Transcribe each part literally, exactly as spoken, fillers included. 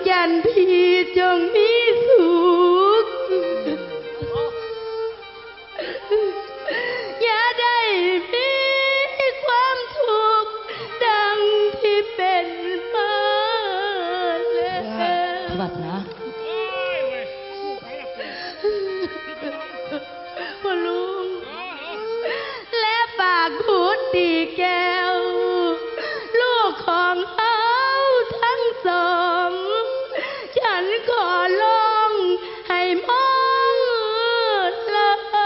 จันพีจงมีสุข อย่าได้มีความทุกข์ดังที่เป็นมาแล้ว พี่วาสนา พ่อลุง และฝากบุตรีแก้ว ลูกของเฮาทั้งสอง ฉันขอร้องให้มองลง เอ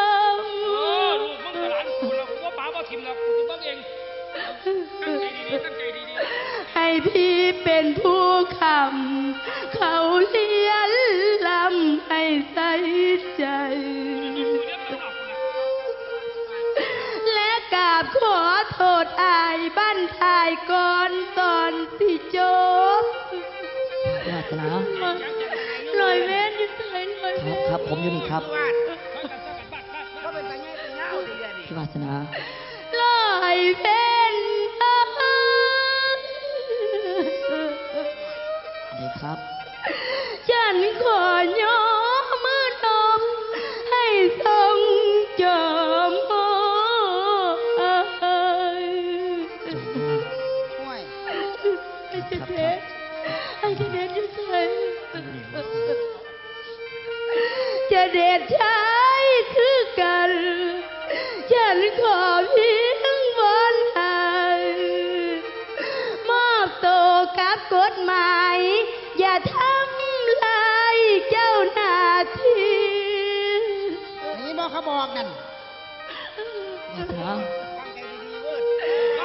อ ลูกมึงกับหลานกูแล้ว กูบ่ป๋าบ่ถิ่มแล้ว กูสิเบิ่งเอง ตั้งใจดีๆ ตั้งใจดีๆ ให้พี่เป็นผู้ค้ำ เขาเรียนลำให้ใส่ใจ และกราบขอโทษอ้ายบั้นท้ายก่อนตอนสิจบ พี่วาสนา ร้อยเวรอยู่ไส ร้อยเวร ครับ ครับ ผมอยู่นี่ครับ พี่วาสนา ร้อยเวร นี่ครับ ฉันขอยอมมือนบให้ทรงจอมมอบ โอ้ย ไอ้เจเดช ไอ้เจเดชอยู่ไส เจเดชชายคือกัน ฉันขอวิงวอนให้ มอบตัวกับกฎหมาย อย่าทำลายเจ้าหน้าที่ นี่บอกเขาบอกนั่น วาสนา ว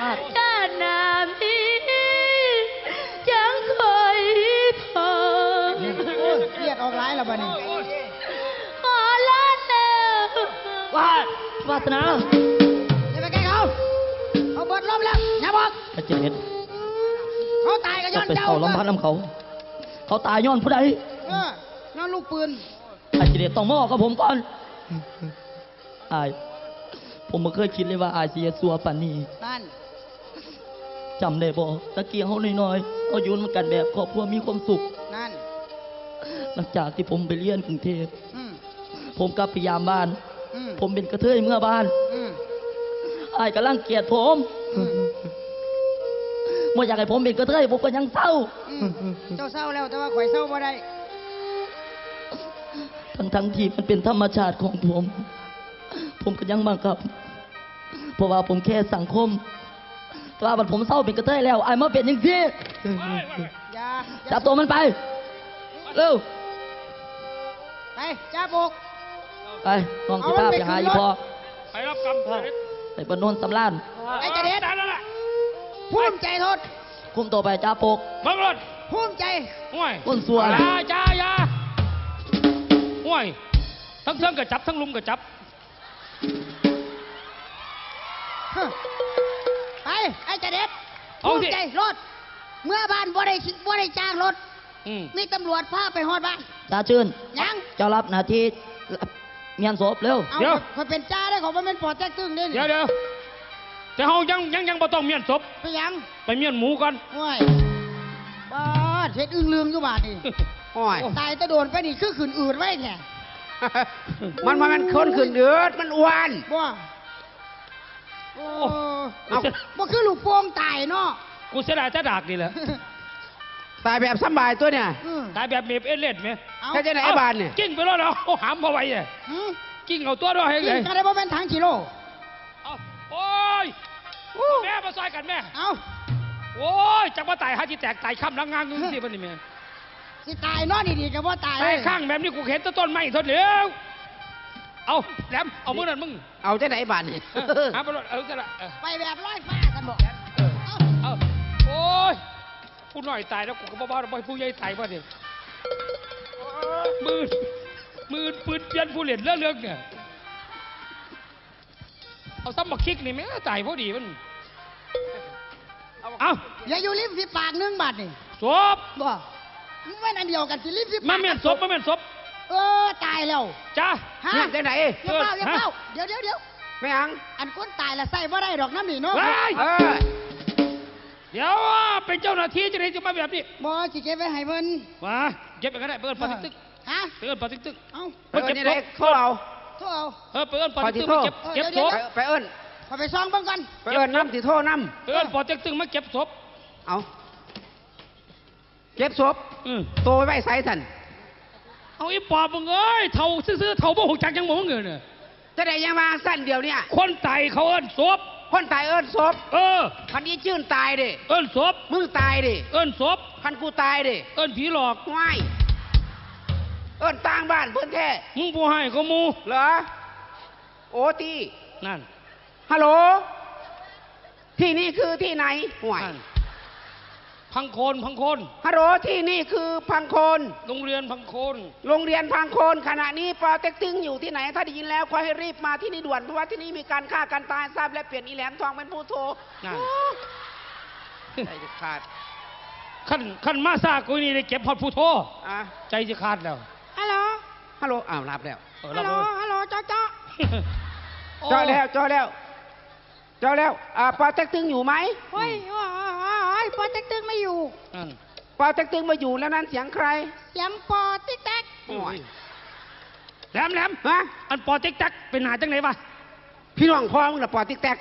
าด ชาติหน้ามีจังคอยพอ โอ้ย เลือดออกหลายแล้วบัดนี้ ขอลาแล้ว วาด วาสนา อย่าไปใกล้เขา เขาเบิดลมแล้ว อย่าบอก ไอ้เจเดช เขาตายก็ย้อน จะไป เจ้า เศร้าลำพันธ์นำเขา เขาตายย้อนผู้ใด เออ ย้อนลูกปืน ไอ้เจเดชต้องมาบอกกับผมก่อน อ้าย ผมบ่เคยคิดเลยว่าอ้ายสิเฮ็ดชั่วปานนี้ นั่น จำได้บ่ ตะกี้เฮาน้อยๆ เฮาอยู่นำกันแบบครอบครัวมีความสุข นั่น หลังจากที่ผมไปเรียนกรุงเทพฯ อืม ผมกลับไปยามบ้าน อืม ผมเป็นกระเทยเมือบ้าน อืม อ้ายก็รังเกียจผม อืม บ่อยากให้ผมเป็นกระเทย ผมก็ยังเศร้า อืม เจ้าเศร้าแล้ว แต่ว่าข่อยเศร้าบ่ได้ ทั้งๆที่มันเป็นธรรมชาติของผม ผมก็ยังบังคับ เพราะว่าผมแค่สังคม แต่ว่าบัดผมเศร้าเป็นกระเทยแล้ว อ้ายมาเป็นจังซี่ อย่า อย่า จับตัวมันไป เร็ว ไป จ้าปก ไป น้องสิพาไปหาอีพ่อ ไปรับกรรม ไปบ้านโนนสำราญ ไอ้เจเดช ตายแล้วล่ะ ภูมิใจโลด คุมตัวไปจ้าปก เบิ่งโลด ภูมิใจ โอ้ย คนซั่ว อย่า อย่า อย่า โอ้ย ทั้งเทิงก็จับ ทั้งลุ่มก็จับ ไป ไอ้เจเดช เอาสิ ภูมิใจโลด เมือบ้านบ่ได้ บ่ได้จ้างรถ อืม มีตำรวจพาไปฮอดบ้าน จ่าจื้น หยัง เจ้ารับหน้าที่เมียนศพเร็ว เอา เดี๋ยว ข้อยเป็นจ่าเด้ ข้อยบ่แม่นปอเต็กตึงเด้ เดี๋ยว เดี๋ยว แต่เฮายัง ยัง ยังบ่ต้องเมียนศพ ไปหยัง ไปเมียนหมูก่อน โอ้ย บาด เฮ็ดอึ้งลึงอยู่บาดนี่ โอ้ย ตายแต่โดนไปนี่คือขึ้นอืดไว้แท้ มันบ่แม่นคนขึ้นอืด มันอ้วน บ่ โอ้ โอ้ เอ้า บ่คือลูกโป่งตายเนาะ กูเสียดายแต่ดากนี่แหละ ตายแบบสำบายตัวเนี่ย อืม ตายแบบเมบเอเลดไหม เอา แค่จะไหนไอ้บานเนี่ย กิ้งไปแล้วเนาะ เอาหามเข้าไปเนี่ย หืม กิ้งเอาตัวรอดให้ กิ้ง เลย ก็ได้บ่แม่นถังกิโล เอา โอ้ย โอ้ แม่มาซอยกันแม่ เอา โอ้ย จักมาตายหาที่แตกตายค่ำแล้วงางงสิมันนี่แม่ สิตายนอนดีๆก็บ่ตาย ตายข้างแบบนี้กูเห็นแต่ต้นไม้ต้นเดียว เอาแหลม เอามือนั่นมึง เอาจังไหนบาดนี่ เออ หาไปรถ เออ จังละ เออ ไปแบบลอยฟ้าซั่นบ่ เออ เอา เอา โอ้ย ผู้น้อยตายแล้วกูก็บ่เว้า บ่ให้ผู้ใหญ่ตายบ่นี่ มือ มือปืนเปลี่ยนผู้เล่นเรื่องๆเนี่ย เอาซ้ำบักคิกนี่แม่ตายพอดีมัน เอา อย่าอยู่ริมฝีปากหนึ่งบาดนี่ ศพ บ่ มันอันเดียวกันสิริมฝีปาก มาแม่นศพ มาแม่นศพ เออ ตายแล้ว จ้า ฮะ เนี่ยจังไหน อย่าเฝ้า อย่าเฝ้า ฮะ เดี๋ยว เดี๋ยว เดี๋ยว ไม่อัง อันคนตายละใส่บ่ได้ดอกน้ำนี่เนาะ เฮ้ย เออ เดี๋ยว เป็นเจ้าหน้าที่จังได๋สิมาแบบนี้ บ่ สิเก็บไว้ให้เพิ่น ว่า เก็บไปก็ได้ ไปเอิ้นปอเต็กตึ๊ง ฮะ ไปเอิ้นปอเต็กตึ๊ง เอ้า ไปเก็บศพ โทรเอา โทรเอา เออ ไปเอิ้นปอเต็กตึ๊งมาเก็บ เออ เก็บศพ เดี๋ยวๆ ไป ไปเอิ้น ขอไปส่องเบิ่งก่อน ไปเอิ้นนำ สิโทรนำ ไปเอิ้นปอเต็กตึ๊งมาเก็บศพ เอา เก็บศพ อืม โตไว้ไสซั่น เอาอีปอบมึงเอ้ย เฒ่าซื่อๆ เฒ่าบ่ฮู้จักหยังบ่มึงเอ้ยเนี่ย จะได้ยังว่าซั่นเดี๋ยวเนี่ย คนตายเขาเอิ้นศพ คนตายเอิ้นศพ เออ คันอีจื้นตายเด้ เอิ้นศพ มึงตายเด้ เอิ้นศพ คันกูตายเด้ เอิ้นผีหลอก ว้าย เอิ้นต่างบ้านเพิ่นแท้ มึงผู้ร้ายกว่าหมู่ เหรอ โอตี้ นั่น ฮัลโหล ที่นี่คือที่ไหน ห่วย นั่น พังโคน พังโคน ฮัลโหล ที่นี่คือพังโคน โรงเรียนพังโคน โรงเรียนพังโคน ขณะนี้ปอเต็กตึ๊งอยู่ที่ไหน ถ้าได้ยินแล้วขอให้รีบมาที่นี่ด่วน เพราะว่าที่นี่มีการฆ่ากันตาย ทราบแล้วเปลี่ยนอีแหลมทองเป็นผู้โทร นั่น โอ้ ใจจะขาด คัน คันมาช้ากว่านี้ได้เก็บฮอดผู้โทร อ่ะ ใจสิขาดแล้ว ฮัลโหล ฮัลโหล อ้าว รับแล้ว เออ ฮัลโหล ฮัลโหล เจาะ เจาะ เจาะแล้ว เจาะแล้ว เจาะแล้ว อ่า ปอเต็กตึ๊งอยู่ไหม โอ้ย โอ้ย โอ้ย โอ้ย ปอเต็กตึ๊งไม่อยู่ นั่น ปอเต็กตึ๊งไม่อยู่แล้วนั่นเสียงใคร เสียงปอติ๊กแต๊ก โอ้ย แหลม แหลม ฮะ อันปอติ๊กแต๊กเป็นหน้าจังได๋วะ พี่น้องพ่อมึงน่ะปอติ๊กแต๊ก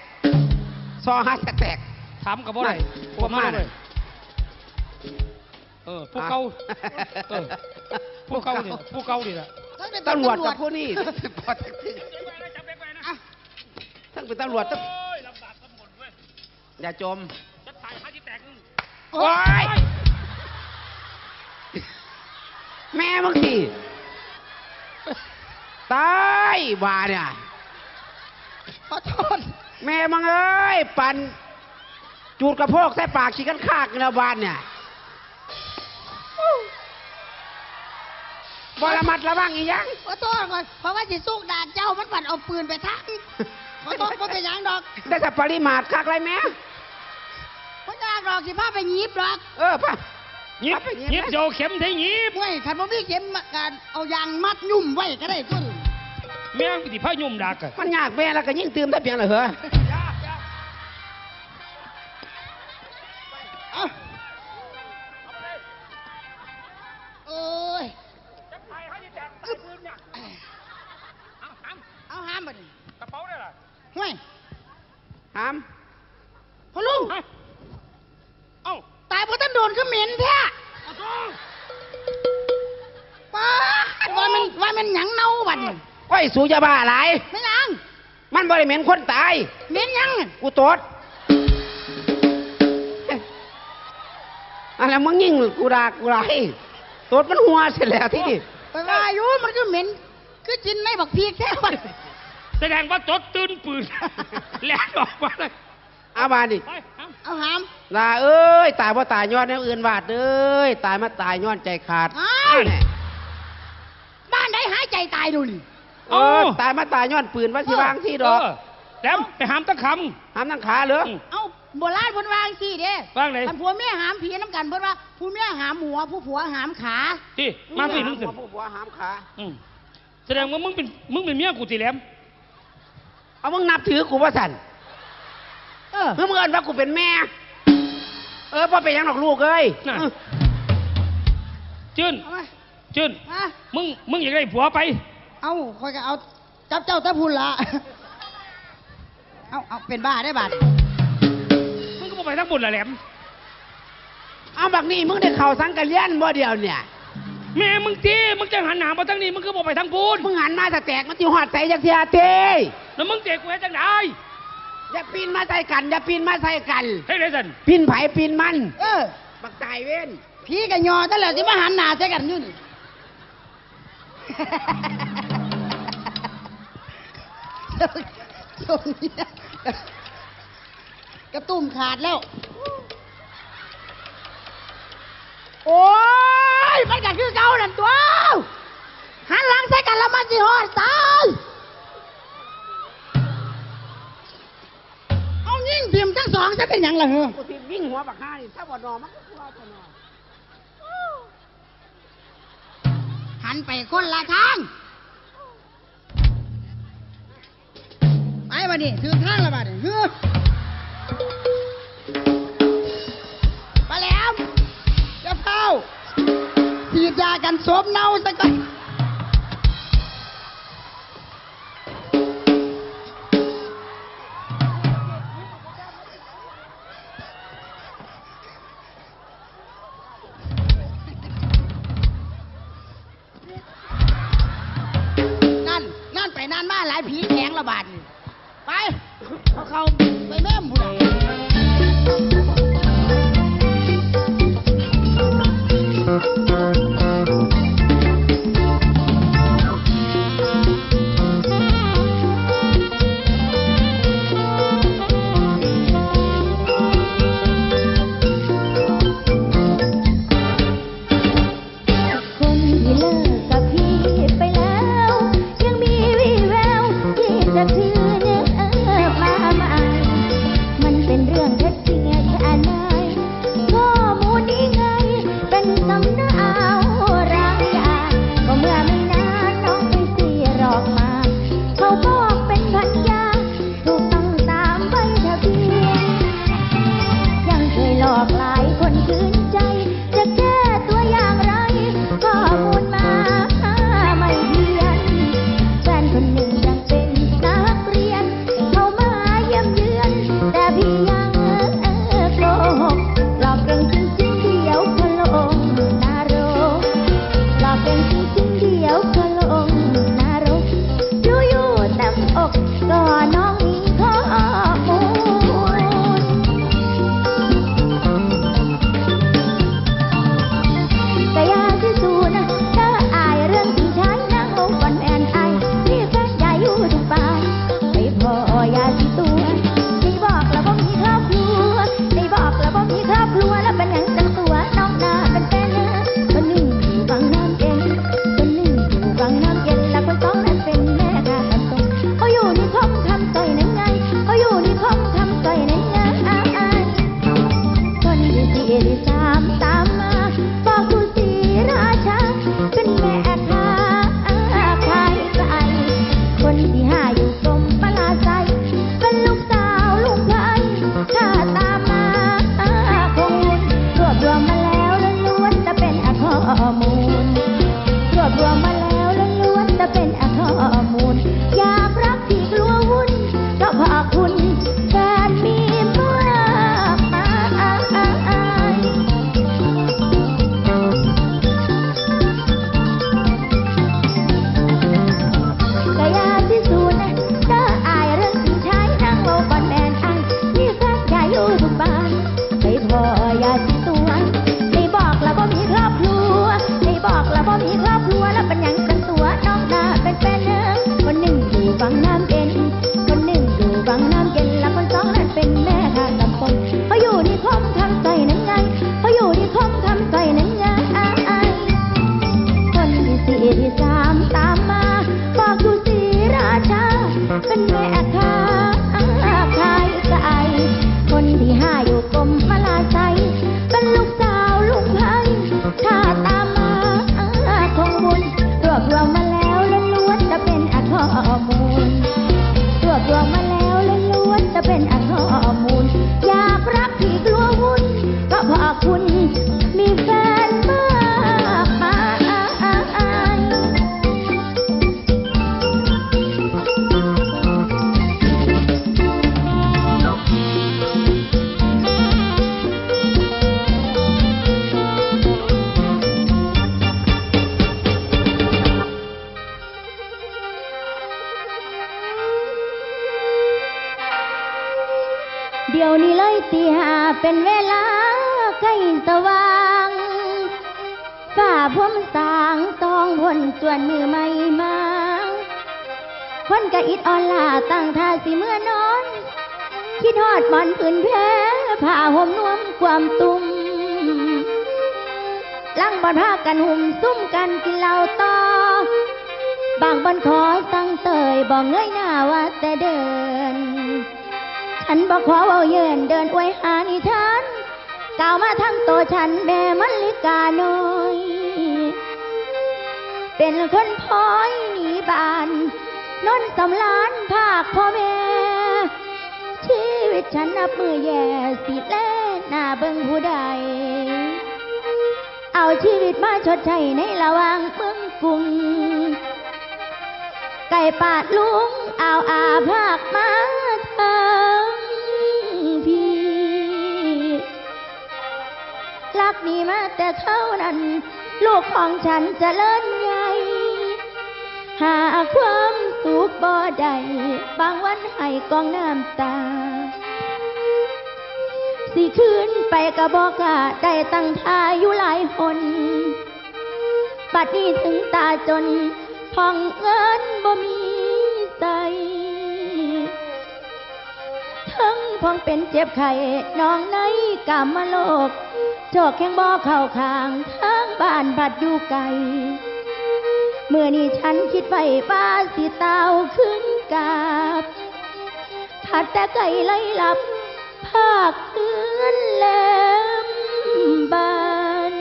ซอหาแตก ถามก็บ่ได้ นั่น พวกมา พวกมาเลย เออ ผู้เก่า อ่ะ เออ ผู้เก่านี่ ผู้เก่านี่แหละ ตำรวจกับผู้นี่ ปอเต็กตึ๊ง อ่ะ ทั้งเป็นตำรวจ ทั้ง โอ้ย ลำบากลำบนเว้ย อย่าจม จะตายหาที่แตกนึง โอ๊ย แม่มึงสิ ตายว่าเนี่ย ขอโทษ แม่มึงเอ้ย ปั่น จูดกระโพกใส่ปากขี้กันคากในบ้านเนี่ย บ่ระมัดระวังอีหยัง ขอโทษก่อน เพราะว่าสิสุกดากเจ้า มันปั่นเอาปืนไปทัก ขอโทษ บ่เป็นหยังดอก ได้แต่ปริมาทคักเลยแม่ บ่ยากดอก สิพาไปหยิบดอก เออ พา หยิบ พาไปหยิบ หยิบ เดี๋ยวเข็มได้หยิบ เว้ย คันบ่มีเข็ม การเอายางมัดยุ่มไว้ก็ได้ตัวนี้ แม่งสิพายุ่มดักอะ มันยากแม่แล้วก็ยิ่งตื่มได้เพียงละเหรอ เอ้า โอ้ย จะไปให้แตกไปพื้นเนี่ย เอาหาม เอาหามบัดนี้ กระเป๋าได้ล่ะ ห้วย หาม พ่อลุง ฮะ เอ้า ตายบ่ทันโดนคือเหม็นแท้ เอาโถ่ ป๊าด ว่าแม่น ว่าแม่นหยังเน่าบัดนี้ โอ้ย สูอย่าบ้าหลาย แม่นหยัง มันบ่ได้เหม็นคนตาย เหม็นหยัง กูตด อันนั้นมึงยิ่งกูด่ากูหลาย ตดมันหัวเสร็จแล้วที่นี่ ไปว่าอยู่ มันคือเหม็น คือกินในบักพีกแท้วะ แสดงว่าตดตื่นปืน แล่นออกมาเลย เอาบาดนี่ ไป เอา เอาหาม ลาเอ้ย ตายบ่ตายย้อนแนวอื่นวาดเอ้ย ตายมาตายย้อนใจขาด อ้าว แน่ บ้านใดหายใจตายดูนี่ เออ เอ้า ตายมาตายย้อนปืนว่าสิวางที่ดอก เออ แหลม ไปหามตั้งคำ หามตั้งขาเหรอ อืม เอ้า โบราณเพิ่นวางสิเด้ วางไหน คันผัวเมียหามผีนำกัน เพิ่นว่า ผู้เมียหามหัว ผู้ผัวหามขา ที่ มาสิ มึงสิ หามหัว ผู้ผัวหามขา อืม แสดงว่ามึงเป็น มึงเป็นเมียกูสิแหลม เอามึงนับถือกูบ่สั่น เออ มึงเอิ้นว่ากูเป็นแม่ เออ บ่เป็นหยังดอกลูกเอ้ย น่ะ เออ จื้น เอามา จื้น ฮะ มึง มึงอยากได้ผัวไป เอ้า ข้อยก็เอาจับเจ้าแต่พุ้นละ เอา เอา เป็นบ้าได้บาด มึงก็บ่ไปทางพุ้นล่ะแหลม เอาบักนี่มึงได้เข้าสังกัดเรียนบ่เดี๋ยวเนี่ย แม่มึงติ มึงจั่งหันหน้ามาทางนี้ มึงคือบ่ไปทางพุ้น มึงหันมาสะแตกมันสิฮอดไสจักเทื่อติ แล้วมึงสิให้กูเฮ็ดจั่งใด อย่าปีนมาใส่กัน อย่าปีนมาใส่กัน เฮ็ดจั่งใดซั่น ปีนไผปีนมัน เออ บักตายเว้น ผีก็ย่อแต่แล้วสิมาหันหน้าใส่กันอยู่นี่ ทรงนี้กระตุ้มขาดแล้ว โอ้ย มันก็คือเก่านั่นตัว หันหลังใส่กันแล้วมันสิฮอดตาย เอายิงถิ่มทั้งสองจะเป็นหยังล่ะเหรอ กูสิยิงหัวบักห่านี่ ถ้าบ่นอนมันก็คือว่าบ่นอน หันไปคนละทาง ไปบัดนี้ ถือทางละบัดนี้ เฮ้อ ผมเน่าซะก่อน นั่น นั่นไปนั่นมาหลายผีแฝงระบาดนี่ ไป เอาเขาไปแม่มบุญ คนที่เลิกกับพี่ไปแล้ว ยังมีวี่แววที่จะคืนมาใหม่ มันเป็นเรื่องเท็จจริงแค่ไหน ข้อมูลนี้ไง เป็นสำเนาวรายยา ก็เมื่อไม่นานน้องไปเสียหลอกมา เขาบอกเป็นพันยา ถูกต้องตามใบทะเบียน ยังเคยหลอกหลายคนคืนใจ จะแก้ตัวอย่างไร ข้อมูลมาไม่เพี้ยน แฟนคนหนึ่งยังเป็นนักเรียน เขามาเยี่ยมเยือน แต่พี่ยังโกหก หลอกเก่งจริงๆ เดี๋ยวก็ลงนรก หลอกเก่งจริงๆ เดี๋ยวก็ลงนรก รู้อยู่เต็มอก ก็น้องมีข้อมูล กะอย่าสิสูนะ เธออายเรื่องจริงชายนางเว้าก่อนแม่นอาย มีแฟนใหญ่อยู่ทุกบ้าน ไปพ้ออย่าสิตัว ได้บอกแล้วบ่มีครอบครัว ได้บอกแล้วบ่มีครอบครัว แล้วเป็นหยังจังตัว น้องหน้าเป็นแฟนเธอ คนหนึ่งอยู่บางน้ำเย็น คนหนึ่งอยู่บางน้ำเย็น และคนสองนั้นเป็นแม่ค้าขายส่ง เขาอยู่นิคมคำสร้อยนั้นไง เขาอยู่นิคมคำสร้อยนั้นไง คนที่สี่ที่สามตามมา บอกอยู่ศรีราชา เป็นแม่ค้าขายไก่ คนที่ห้าอยู่กรมปราศรัย เป็นลูกสาวลุงไพร ถ้าตามมาคงวุ่น รวบรวมมาแล้วล้วนๆ จะเป็นข้อมูล รวบรวมมาแล้วล้วนๆ จะเป็นข้อมูล อยากรักที่กลัววุ่น ก็เพราะคุณแฟนมีมากมาย กะอย่าสิสูนะ เด้ออายเรื่องจริงชายนางเว้าก่อนแม่นอาย มีแฟนใหญ่อยู่ทุกบ้าน ไปพ้ออย่าสิตัว ได้บอกแล้วบ่มีครอบครัว ได้บอกแล้วบ่มีครอบครัว แล้วเป็นหยังจังตัว น้องหน้าเป็นแฟนเธอ คนหนึ่งอยู่บางน้ำเย็น คนหนึ่งอยู่บางน้ำเย็น และคนสองนั้นเป็นแม่ค้าตำปง เขาอยู่นิคมคำสร้อยนั้นไง เขาอยู่นิคมคำสร้อยนั้นไง คนที่สี่ที่สามตามมา บอกอยู่ศรีราชา เป็นแม่ค้าขายไก่ คนที่ห้าอยู่กรมปราศรัย เป็นลูกสาวลุงไพร ถ้าตามมาคงวุ่น รวบรวมมาแล้วล้วนๆ จะเป็นข้อมูล รวบรวมมาแล้วล้วนๆ จะเป็นข้อมูล อยากรักที่กลัววุ่น ก็เพราะคุณมีแฟนมากมาย เดี๋ยวนี้เลยตีห้าเป็นเวลาใกล้สว่าง ฟ้าพรมสางตองพ่นจวนมือใหม่มา คนกะอิดอ่อนล้าตั้งท่าสิเมือนอน คิดฮอดหมอนผืนแพร ผ้าห่มนวมความตุ้ม ลังบ่อนพากันหุ่มซุ่มกันกินเหล้าต่อ บางบ่อนขอสั่งเตย บ่เงยหน้าว่าแต่เดิน ฉันบ่ขอเว้าเยิน เดินอวยหานิทาน กล่าวมาทั้งโตฉันแม่มะลิกาน้อย เป็นคนพลอยหนีบ้าน นอนสำราญภาคพ่อแม่ ชีวิตฉันนับมื้อแย่ สิแลหน้าเบิ่งผู้ใด เอาชีวิตมาชดใช้ในระหว่างเมืองกรุง ไก่ป่าลุงเอาอาภาคมาทางพี่ ลักนี้มาแต่เขานั้น ลูกของฉันเจริญใหญ่ หาความสุขบ่ได้ บางวันให้กองน้ำตา สิคืนไปก็บอกล้า ได้ตั้งท่าอยู่หลายหน บัดนี้ถึงตาจน พองเงินบ่มีใส่ ทั้งพองเป็นเจ็บไข้ น้องในกามโลก โชคแห่งบ่เข้าข้าง ทางบ้านพัดอยู่ไกล เมื่อนี้ฉันคิดไว้ว่าสิเต้าขึ้นกลับ พัดแต่ไกลไล่หลับ ภาคเฮือนแหลมบ้าน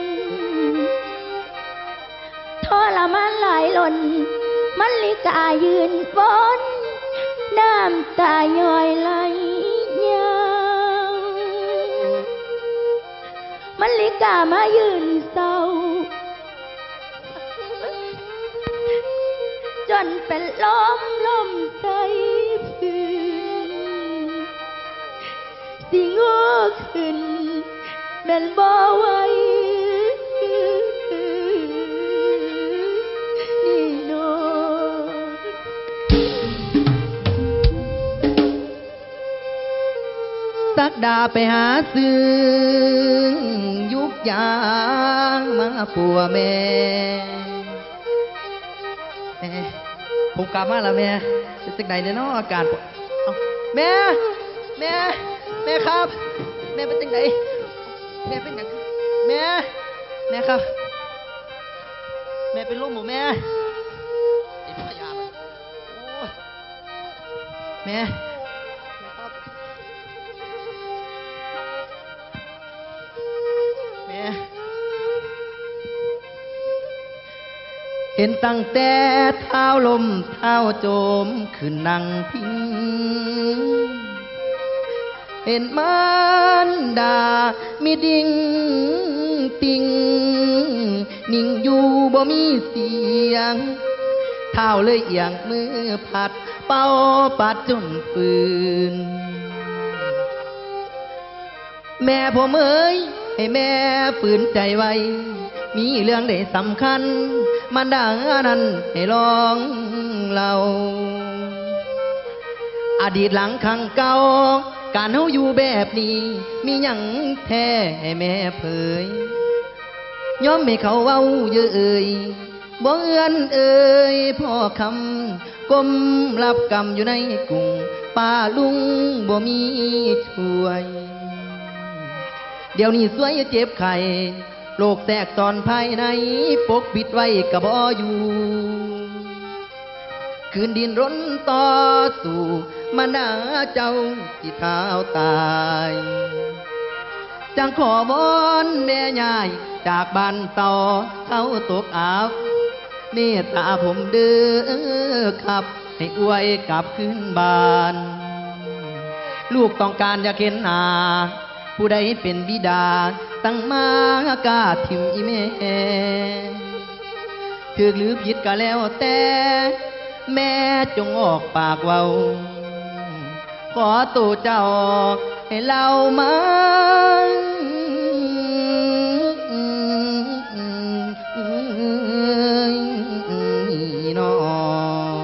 ทรมานหลายหล่น มันลิกายืนวน น้ำตาย้อยไหลยาว มันลิกามายืนเศร้า จนเป็นลมลมใส่พื้น สิงอขึ้นแม่นบ่ไหวนี่น้อง สักดาไปหาซื้อยุกยางมาปัวแม่ แม่ ผมกลับมาแล้วแม่ เป็นจังใดเนี่ยเนาะอาการผม เอ้า แม่ แม่ แม่ครับ แม่เป็นจังใด แม่เป็นหยัง แม่ แม่ครับ แม่เป็นลมบ่แม่ ไอ้พ่อยามัน โอ้ย แม่ แม่ครับ แม่ เห็นตั้งแต่เท้าล้มเท้าโจมขึ้นนั่งพิง เห็นมารดามีดิ่งติ่ง นิ่งอยู่บ่มีเสียง เท้าเลยเอียงมือพัด เป่าปัดจนฟื้น แม่ผมเอ๋ย ให้แม่ฝืนใจไว้ มีเรื่องใดสำคัญ มารดานั้นให้ลองเล่า อดีตหลังครั้งเก่า การเฮาอยู่แบบนี้ มีหยังแท้ให้แม่เผย ยอมให้เขาเว้าเย้ย บ่เอื้อนเอ่ยพ่อคำ ก้มรับกรรมอยู่ในกุ่ง ป้าลุงบ่มีช่วย เดี๋ยวนี้ซวยเจ็บไข้ โรคแทรกซ้อนภายใน ปกปิดไว้ก็บ่อยู่ คืนดิ้นรนต่อสู้ มารดาเจ้าสิเท้าตาย จังขอวอนแม่ยาย จากบ้านเต่าเข้าตกอับ เมตตาผมเด้อครับ ให้อวยกลับคืนบ้าน ลูกต้องการอยากเห็นหน้า ผู้ใดเป็นบิดา ตั้งมากล้าถิ่มอีแม่ ถูกหรือผิดก็แล้วแต่ แม่จงออกปากเว้า ขอตัวเจ้าให้เล่ามาน้อง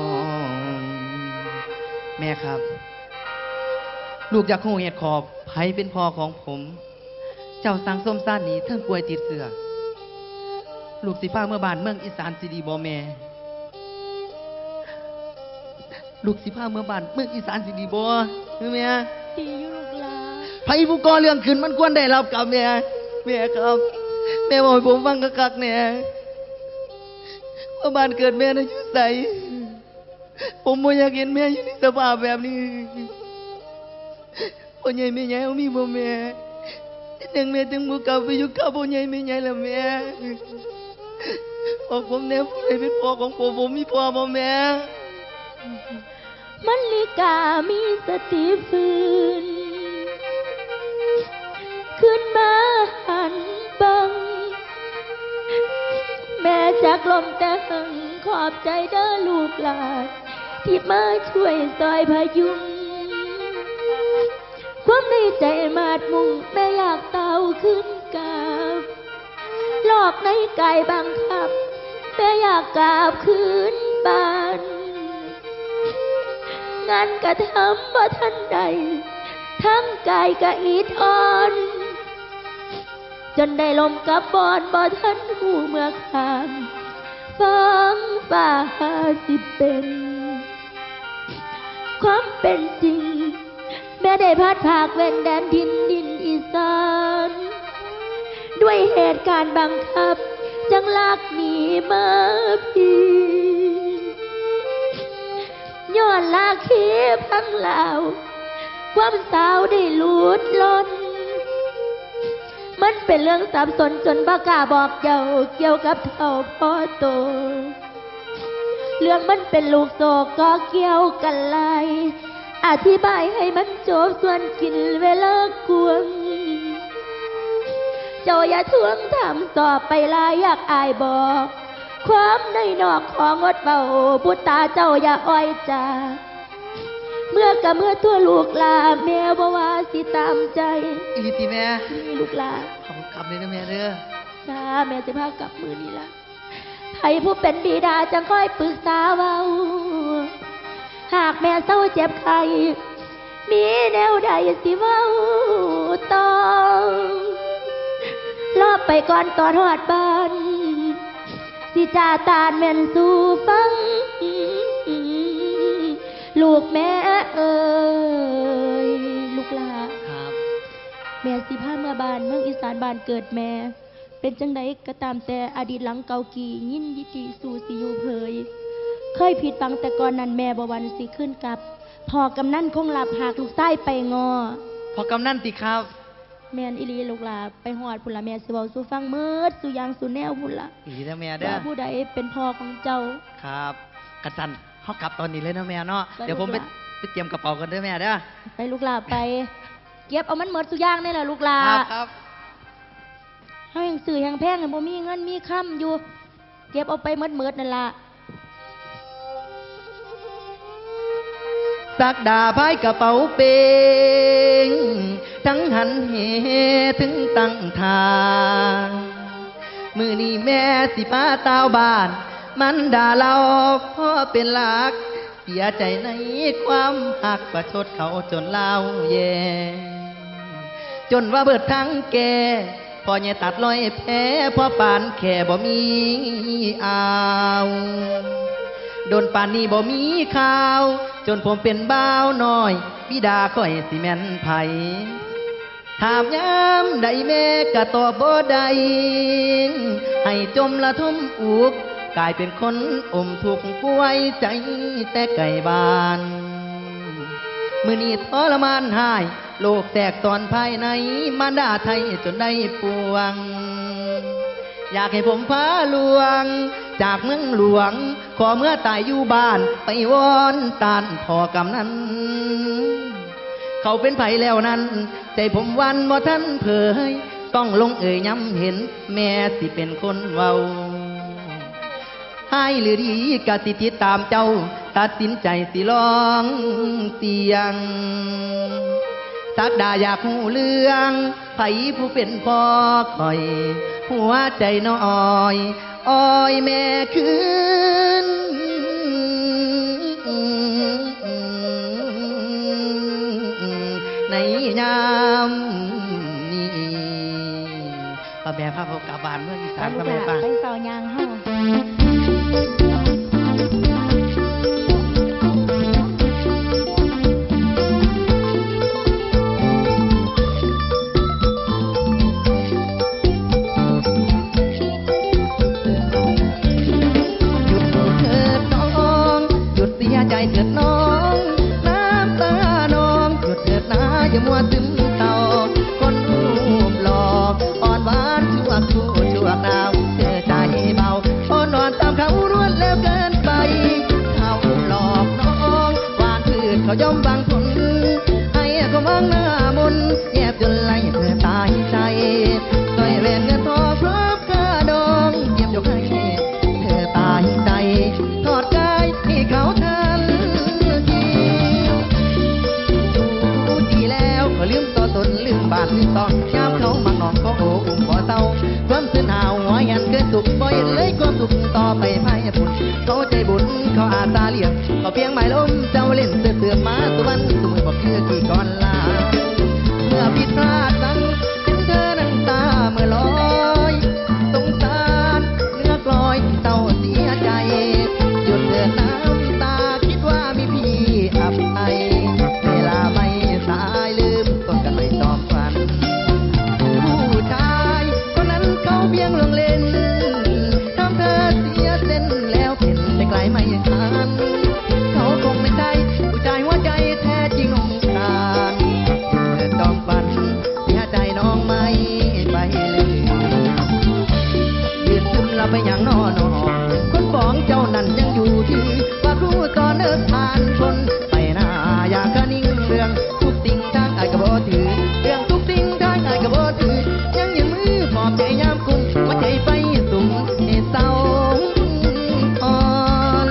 แม่ครับ ลูกอยากรู้เหตุขอบไผเป็นพ่อของผม เจ้าสั่งสมซานนี่เทิงป่วยติดเชื้อ ลูกสิพาเมือบ้านเมืองอีสานสิดีบ่แม่ ลูกสิพาเมือบ้านเมืองอีสานสิดีบ่ คือแม่ ดีอยู่ลูกหลา ไผผู้ก่อเรื่องขึ้นมันควรได้รับกรรมแม่ แม่ครับ แม่บอกให้ผมฟังคักๆแน่ ว่าบ้านเกิดแม่น่ะอยู่ไส ผมบ่อยากเห็นแม่อยู่ในสภาพแบบนี้ พ่อใหญ่แม่ใหญ่เฮามีบ่แม่ เป็นหยังแม่ถึงบ่กลับไปอยู่กับพ่อใหญ่แม่ใหญ่ล่ะแม่ บอกผมแน่ ผู้ใดเป็นพ่อของผม ผมมีพ่อบ่แม่ มันลิกามีสติฟื้น ขึ้นมาหันเบิ่ง แม่จากลมแต่หึงขอบใจเด้อลูกหลานที่มาช่วยซอยพยุง ความในใจมาดมุ่งแม่อยากเต้าขึ้นกราบ หลอกในกายบังคับแม่อยากกราบคืนบ้าน งานกระทำบ่ทันใดทั้งกายกะอิดอ่อน จนได้ลมกับบอนบ่ทันหูเมื่อคามฟังฟ้าสิเป็น ความเป็นจริง แม่ได้พัดพรากเว้นแดนดินดินอีสาน ด้วยเหตุการณ์บังคับ จังลากหนีมาพีย้อนลากขีพังลาว ความสาวได้หลุดล่น มันเป็นเรื่องสับสนจนบ่กล้าบอกเจ้าเกี่ยวกับเฒ่าพ่อโต เรื่องมันเป็นลูกโซ่ก็เกี่ยวกันหลาย อธิบายให้มันจบส่วนกินเวลากวง เจ้าอย่าทวงถามสอบไปหลายอยากอายบอก ความในนอกของงดเบาบุตตาเจ้าอย่าอ้อยจา เมื่อกะเมื่อตัวลูกหลาแม่บ่ว่าสิตามใจ อีหลีติแม่ นี่ลูกหลา ขอบคุณครับเลยนะแม่เด้อ จ้าแม่สิพากลับมือนี่ละ ไผผู้เป็นบิดาจังคอยปรึกษาเว้า หากแม่เศร้าเจ็บไข้ มีแนวใดสิเว้าต่อ รอไปก่อนตอนฮอดบ้าน สิจาตานแม่นสู่ฟัง ลูกแม่เอ่ย ลูกหลา ครับ แม่สิพาเมือบ้านเมืองอีสานบ้านเกิดแม่ เป็นจังใดก็ตามแต่อดีตหลังเก่ากี่ยินดีที่สู่สิอยู่เผย เคยผิดหวังแต่ก่อนนั้นแม่บ่หวั่นสิคืนกลับ พ่อกำนันคงรับหากลูกชายไปงอ พ่อกำนันติครับ แม่นอีหลีลูกหลา ไปฮอดพุ้นละแม่สิเว้าสู่ฟังเมิดสู่อย่างสู่แนวพุ้นละ อีหลีเด้อแม่เด้อ ว่าผู้ใดเป็นพ่อของเจ้า ครับ กะซั้นเฮากลับตอนนี้เลยเนาะแม่เนาะ ไป เดี๋ยวผมไป ลูกหลา ไปเตรียมกระเป๋ากันเด้อแม่เด้อ ไปลูกหลาไป เก็บเอามันเมิดสู่อย่างนี่แหละลูกหลา ครับ ครับ เฮายังซื้อยังแพงยังบ่มีเงินมีคำอยู่ เก็บเอาไปเมิดๆนั่นล่ะ ศักดาพายกระเป๋าเปง ทั้งหันเหถึงตั้งทาง มื้อนี้แม่สิพาตาวบ้าน มันด่าเราพ่อเป็นหลัก เสียใจในความหักประชดเขาจนลาวแย่ จนว่าเบิดทั้งแก่ พ่อใหญ่ตัดร้อยแผล พ่อปานแค่บ่มีอาว โดนปานนี้บ่มีข่าว จนผมเป็นบ่าวน้อย บิดาข้อยสิแม่นไผ ถามยามใดแม่กะตอบบ่ได้ ให้จมละทมอุก กลายเป็นคนอมทุกข์ป่วยใจแต่ไกลบ้าน มื้อนี้ทรมานหาย โรคแทรกซ้อนภายใน มารดาไทยจนได้ปวง อยากให้ผมพาลวง จากเมืองหลวง ขอเมือตายอยู่บ้าน ไปวอนต้านพ่อกำนัน เขาเป็นไผแล้วนั้น ใจผมหวั่นบ่ทันเผย ต้องลงเอ่ยย้ำเห็น แม่สิเป็นคนเว้า ฮ้ายหรือดีกะสิติดตามเจ้า ตัดสินใจสิลองเสี่ยง ศักดาอยากฮู้เรื่อง ไผผู้เป็นพ่อข้อย หัวใจน้อย อ้อยแม่คืน ในยามนี้ ป้าแม่พาพวกกลับบ้านเมืองอีสาน ไปลูกหลาน ป้าแม่ป้า ไปเฝ้ายางเฮา หยุดเถิดน้อง หยุดเสียใจเถิดน้อง น้ำตาน้อง หยุดเถิดนาอย่ามัวซึมเศร้า คนรูปหล่อ อ่อนหวานชั่วครู่ชั่วคราว เธอใจเบา อ่อนนอนตามเขารวดเร็วเกินไป เขาหลอกน้อง หวานพืชเขาย่อมหวังผล ให้เขามองหน้ามน แยบยลไล่เธอตายใจ สร้อยแหวนเงินทองพร้อมกระดอง เตรียมยกให้ บ้านตองยามเขามักน้องเขาโอ้อุ้มบ่เศร้า ความซื่นหาวหัวแหนเกินสุข บ่เห็นเลยความสุขต่อไปภายในบุญ เขาใจบุญเขาอาสาเลี้ยง เขาเพียงไม้ลมเจ้าเล่นเสือเสือมาสุวรรณสมุนบอกคือกี่ก่อนลา เมื่อผิดพลาดสังเป็นเธอนั้นตาเมื่อลอย สงสารเนื้อกลอยเศร้าเสียใจ หยุดเถิดน้ำตาคิดว่ามีพี่อภัย เวลาไม่สายลืมต้นกันไม่จอมฝัน ผู้ชายคนนั้นเขาเพียงลวงเล่น ทำเธอเสียเส้นแล้วเป็นไปไกลไม่ทัน เขาคงไม่ใช่ผู้ชายหัวใจแท้จริงองค์การ เธอจอมฝันเสียใจน้องไม่ไปเลย ยืดซึมละไปอย่างนอนอคนของเจ้านั้นยังอยู่ที่ว่าครูสอนเนิบผ่านคนไปหน้าอย่าคะนิ่งเรื่องทุกสิ่งทางไอ้ายก็บ่ถือเรื่องทุกสิ่งทางไอ้ายก็บ่ถือยังยืนมือปลอบใจยามคุ้มหัวใจไฟสุมให้เศร้าอ่อน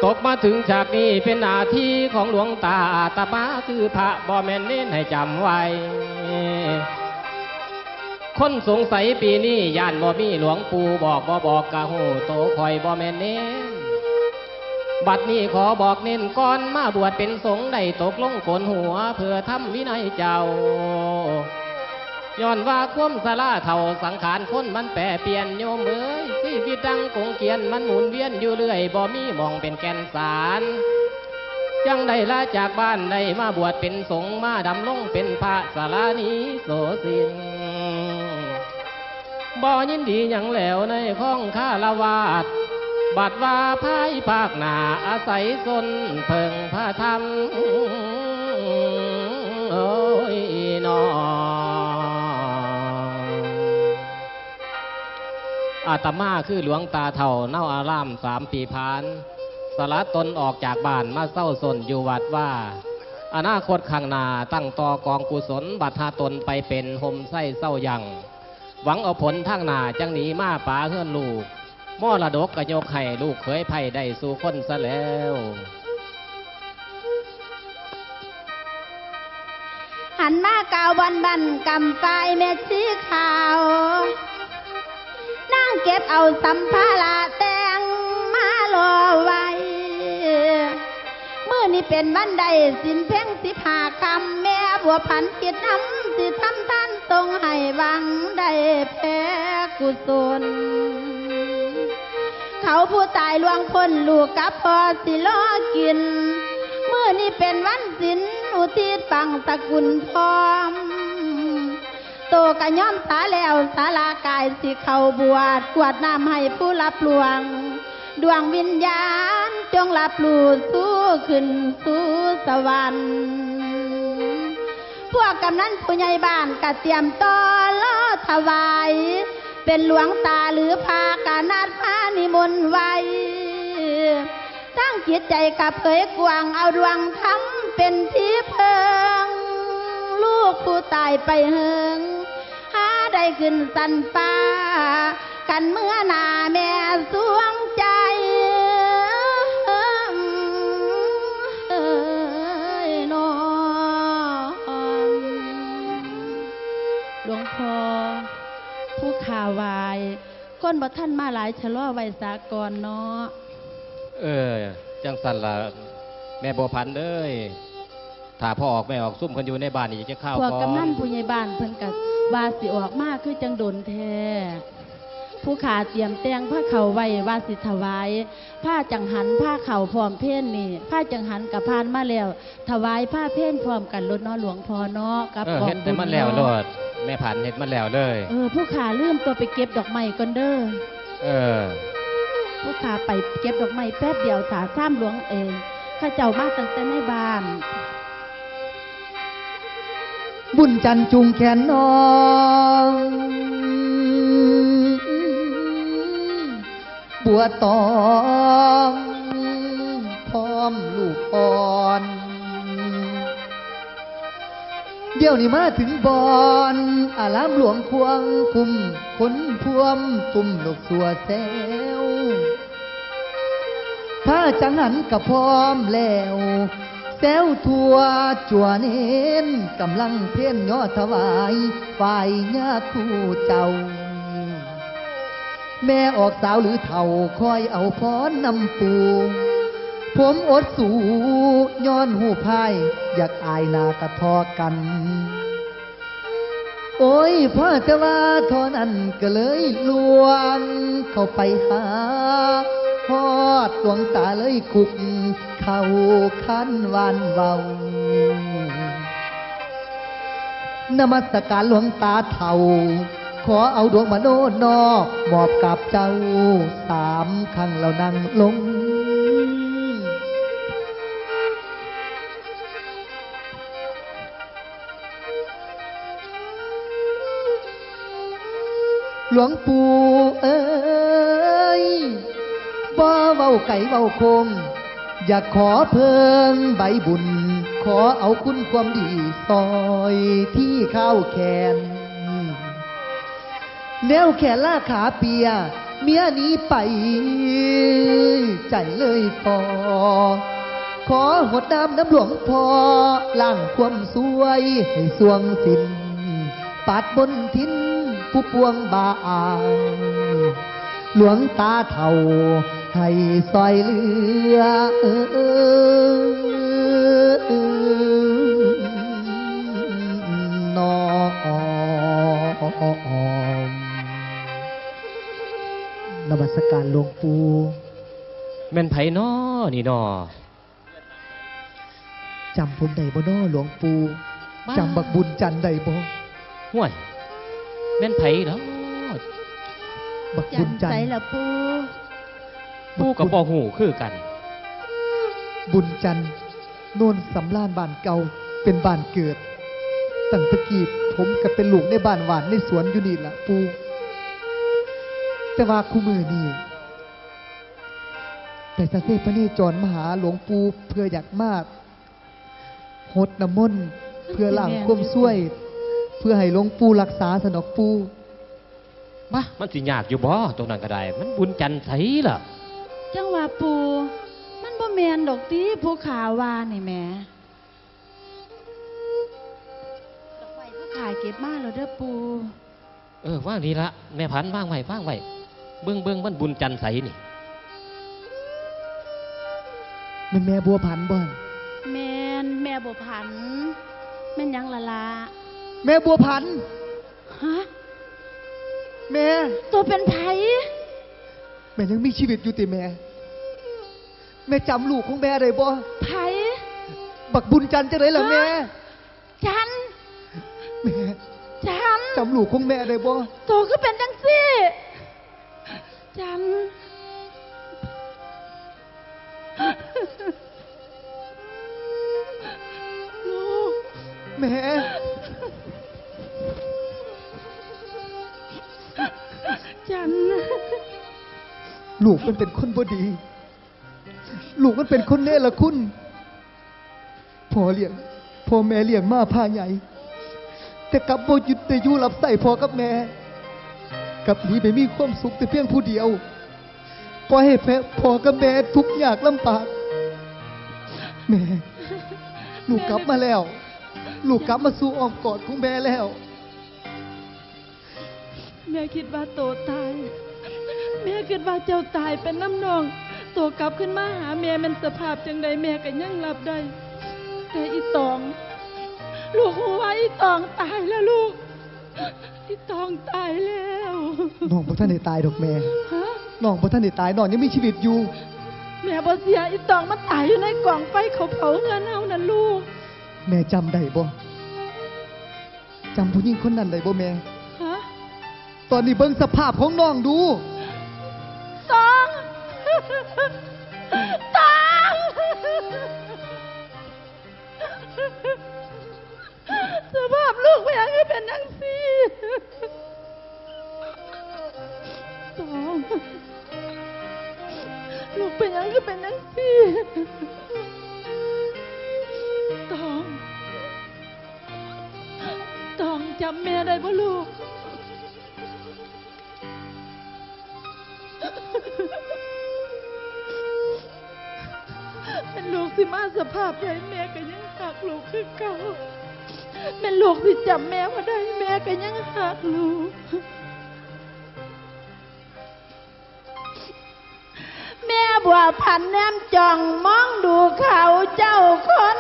ตกมาถึงฉากนี้เป็นหน้าที่ของหลวงตา อาตมาคือพระบ่แม่นเณรให้จำไว้ คนสงสัยปีนี้ย่านบ่มีหลวงปู่บอกบ่บอกกะฮู้โตข้อยบ่แม่นเณร บัดนี้ขอบอกเน้นก่อนมาบวชเป็นสงฆ์ได้ตกลงโกนหัวเพื่อทำวินัยเจ้า ย้อนว่าความสาราเฒ่าสังขารคนมันแปรเปลี่ยนโยมเอ๋ย ชีวิตดังกงเกวียนมันหมุนเวียนอยู่เรื่อยบ่มีหม่องเป็นแก่นสาร จังได้ลาจากบ้านได้มาบวชเป็นสงฆ์มาดำรงเป็นพระสารานิโสสิน บ่ยินดีหยังแล้วในข้องคารวาส บัดว่าภายภาคหน้าอาศัยสนเพิ่งพระธรรม โอ้ยน้อ อาตมาคือหลวงตาเฒ่าเนาอารามสามปีผ่าน สละตนออกจากบ้านมาเซาสนอยู่วัดว่า อนาคตข้างหน้าตั้งต่อกองกุศลบัดหาตนไปเป็นโฮมไส้เซายัง หวังเอาผลทางหน้าจังหนีมาป๋าเฮือนลูก มรดกก็ยกให้ลูกเขยไพร่ได้สู่คนซะแล้ว หันมากาวบอนบันกำปายเม็ดสีขาว นางเก็บเอาสัมภาระแต่งมารอไว้ มื้อนี้เป็นวันใดศีลเพ็งสิบห้าค่ำ แม่บัวผันคิดนำสิทำทานส่งให้หวังได้แผ่กุศล เขาผู้ตายล่วงพ้นลูกกับพ่อสิรอกิน มื้อนี้เป็นวันศีลอุทิศฝังตระกูลพร้อม โตกะยอมสาแล้วสาลากายสิเข้าบวช กรวดน้ำให้ผู้รับล่วง ดวงวิญญาณจงรับรู้สู่ขึ้นสู่สวรรค์ พวกกำนันผู้ใหญ่บ้านกะเตรียมต่อรอถวาย เป็นหลวงตาหรือพระกะนัดมานิมนต์ไว้ ทั้งจิตใจกะเผยกว้างเอาดวงธรรมเป็นที่เพิง ลูกผู้ตายไปเหิง หาได้ขึ้นสันฟ้า กันเมื่อหน้าแม่สวงใจ เอ้ยน้องหลวงพ่อ ผู้ข้าไหว้ คนบ่ทันมาหลายชะลอไว้สาก่อนเนาะ เออ จังซั่นล่ะ แม่บัวผันเอ้ย ถ้าพ่อออกแม่ออกซุ่มกันอยู่ในบ้านนี่จะข้าวพวกก่อน กำนันผู้ใหญ่บ้านเพิ่นก็ว่าสิออกมาคือจังโดนแท้ ผู้ข้าเตรียมแต่งผ้าเข้าไว้ว่าสิถวาย ผ้าจังหันผ้าเข้าพร้อมเพลนี่ ผ้าจังหันก็ผ่านมาแล้ว ถวายผ้าเพลพร้อมกันโลดเนาะหลวงพ่อเนาะ กับ เออกองบุญ เฮ็ดให้มันแล้ว เนาะ โลด แม่ผันเฮ็ดมันแล้วเลย เออ ผู้ข้าลืมตัวไปเก็บดอกไม้ก่อนเด้อ เออ ผู้ข้าไปเก็บดอกไม้แป๊บเดียว ถ้าถามหลวงเอง ข้าเจ้ามาตั้งแต่ในบ้าน บุญจันทร์จูงแขนน้อง บัวตอง พร้อมลูกอ่อน เดี๋ยวนี้มาถึงบ่อน อารามหลวงควงคุ้ม คนพวมตุ่มนกสัวแซว พระจังหันกะพร้อมแล้ว แซวทั่วจั่วเน้น กำลังเพ่นย่อถวาย ฝ่ายญาคู่เจ้า แม่ออกสาวหรือเฒ่า คอยเอาพรนำปู่ ผมอดสูย้อนหูพาย อยากอายหน้ากะทอกัน โอ้ย พ่อจะว่าเท่านั้นก็เลยลวงเข้าไปหา ฮอดหลวงตาเลยคุกเข่าคันวานเว้า นมัสการหลวงตาเฒ่า ขอเอาดวงมโนนอกมอบกับเจ้าสามครั้งแล้วนั่งลง หลวงปู่เอ๋ย บ่เว้าไกลเว้าคง อยากขอเพิ่งใบบุญ ขอเอาคุณความดีซอยที่ข้าวแขน แนวแขนลาขาเปีย เมียหนีไป ใจเลยพอ ขอหดน้ำน้ำหลวงพ่อ ล้างความซวยให้สวงสิ้น ปัดบนทินผู้ปวงบาอาง หลวงตาเฒ่าให้ซอยเหลือ เออ นอ นมัสการหลวงปู่ แม่นไผน้อนี่น้อ จำผมได้บ่น้อหลวงปู่ บ้า จำบักบุญจันทร์ได้บ่ ห้วย แม่นไผดอก บักบุญจันทร์ จันทร์ไสล่ะปู่ ปู่ก็บ่ฮู้คือกัน บุญจันทร์ โนนสำราญบ้านเก่า เป็นบ้านเกิด ตั้งแต่กี้ผมก็เป็นลูกในบ้านหว่านในสวนอยู่นี่ล่ะปู่ แต่ว่าคุมื้อนี้ แต่สะเสพเนจรมาหาหลวงปู่เพื่ออยากมาหดน้ำมนต์ เพื่อล้างความซวย เพื่อให้หลวงปู่รักษาสนอกปู่ มา มันสิยากอยู่บ่ ตรงนั้นก็ได้ มันบุญจันทร์ไสล่ะ จังว่าปู่ มันบ่แม่นดอกติผู้ข้าว่านี่แหม ดอกไม้ผู้ข้าเก็บมาแล้วเด้อปู่ เออ วางนี่ละ แม่ผัน วางไว้ วางไว้ เบิ่ง เบิ่ง มันบุญจันทร์ไสนี่ แม่นแม่บัวผันบ่ แม่นแม่บัวผัน แม่นหยังล่ะล่ะ แม่บัวผัน ฮะ แม่ ตัวเป็นไผ แม่ยังมีชีวิตอยู่ติแม่ แม่จำลูกของแม่ได้บ่ ไผ บักบุญจันทร์จังได๋ล่ะแม่ ฮะ จันทร์ แม่ จันทร์ จำลูกของแม่ได้บ่ โตคือเป็นจังซี่ จันทร์ ลูก แม่ จันทร์ ลูกมันเป็นคนบ่ดี ลูกมันเป็นคนเนรคุณ พ่อเลี้ยง พ่อแม่เลี้ยงมาพาใหญ่ แต่กลับบ่หยุดได้อยู่รับใช้พ่อกับแม่ กลับหนีไปมีความสุขแต่เพียงผู้เดียว ปล่อยให้แม่ พ่อกับแม่ทุกข์ยากลำบาก แม่ ลูกกลับมาแล้ว ลูกกลับมาสู่อ้อมกอดของแม่แล้ว แม่คิดว่าโตตาย แม่คิดว่าเจ้าตายไปนำน้อง โตกลับคืนมาหาแม่แม่นสภาพจั่งใดแม่ก็ยังรับได้ แต่อีตอง ลูกฮู้ว่าอีตองตายแล้วลูก อีตองตายแล้ว น้องบ่ทันได้ตายดอกแม่ ฮะ น้องบ่ทันได้ตาย น้องยังมีชีวิตอยู่ แม่บ่เชื่อ อีตองมันตายอยู่ในกองไฟเขาเผาเฮือนเฮานั่นลูก แม่จำได้บ่ จำผู้หญิงคนนั้นได้บ่แม่ ฮะ ตอนนี้เบิ่งสภาพของน้องดู ตอง ตอง สภาพลูกเป็นหยังคือเป็นจังซี่ ตอง ลูกเป็นหยังคือเป็นจังซี่ ตอง ตองจำแม่ได้บ่ลูก แม่นลูกสิมาสภาพใดแม่ก็ยังฮักลูกคือเก่า แม่นลูกสิจำแม่บ่ได้แม่ก็ยังฮักลูก แม่บัวผันแนมจ้องมองดูเขาเจ้าคน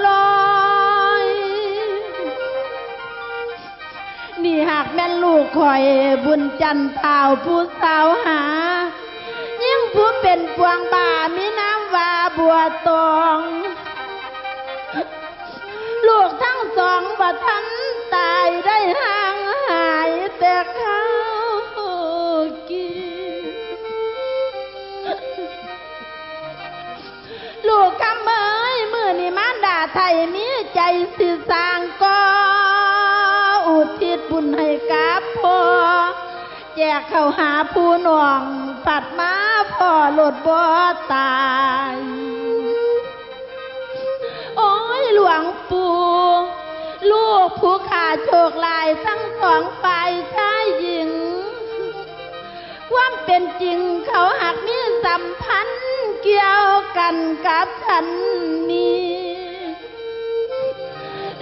ลอย นี่หากแม่นลูกข่อยบุญจันทร์ท้าวผู้สาวหา ยิ่งผู้เป็นปวงบ่ามีนามว่าบัวตอง ลูกทั้งสองบ่ทันตายได้ห่างหายแต่ข้าวกิน ลูกคำเอ้ย มื้อนี้มารดาไทยมีใจสิสร้างก่อ อุทิศบุญให้กับพ่อ แจกเข้าหาผู้น้อง ผัดมาพ่อโลดบ่ตาย โอ้ยหลวงปู่ ลูกผู้ข้าโชคหลายทั้งสองฝ่ายชายหญิง ความเป็นจริงเขาหากมีสัมพันธ์เกี่ยวกันกับฉันนี้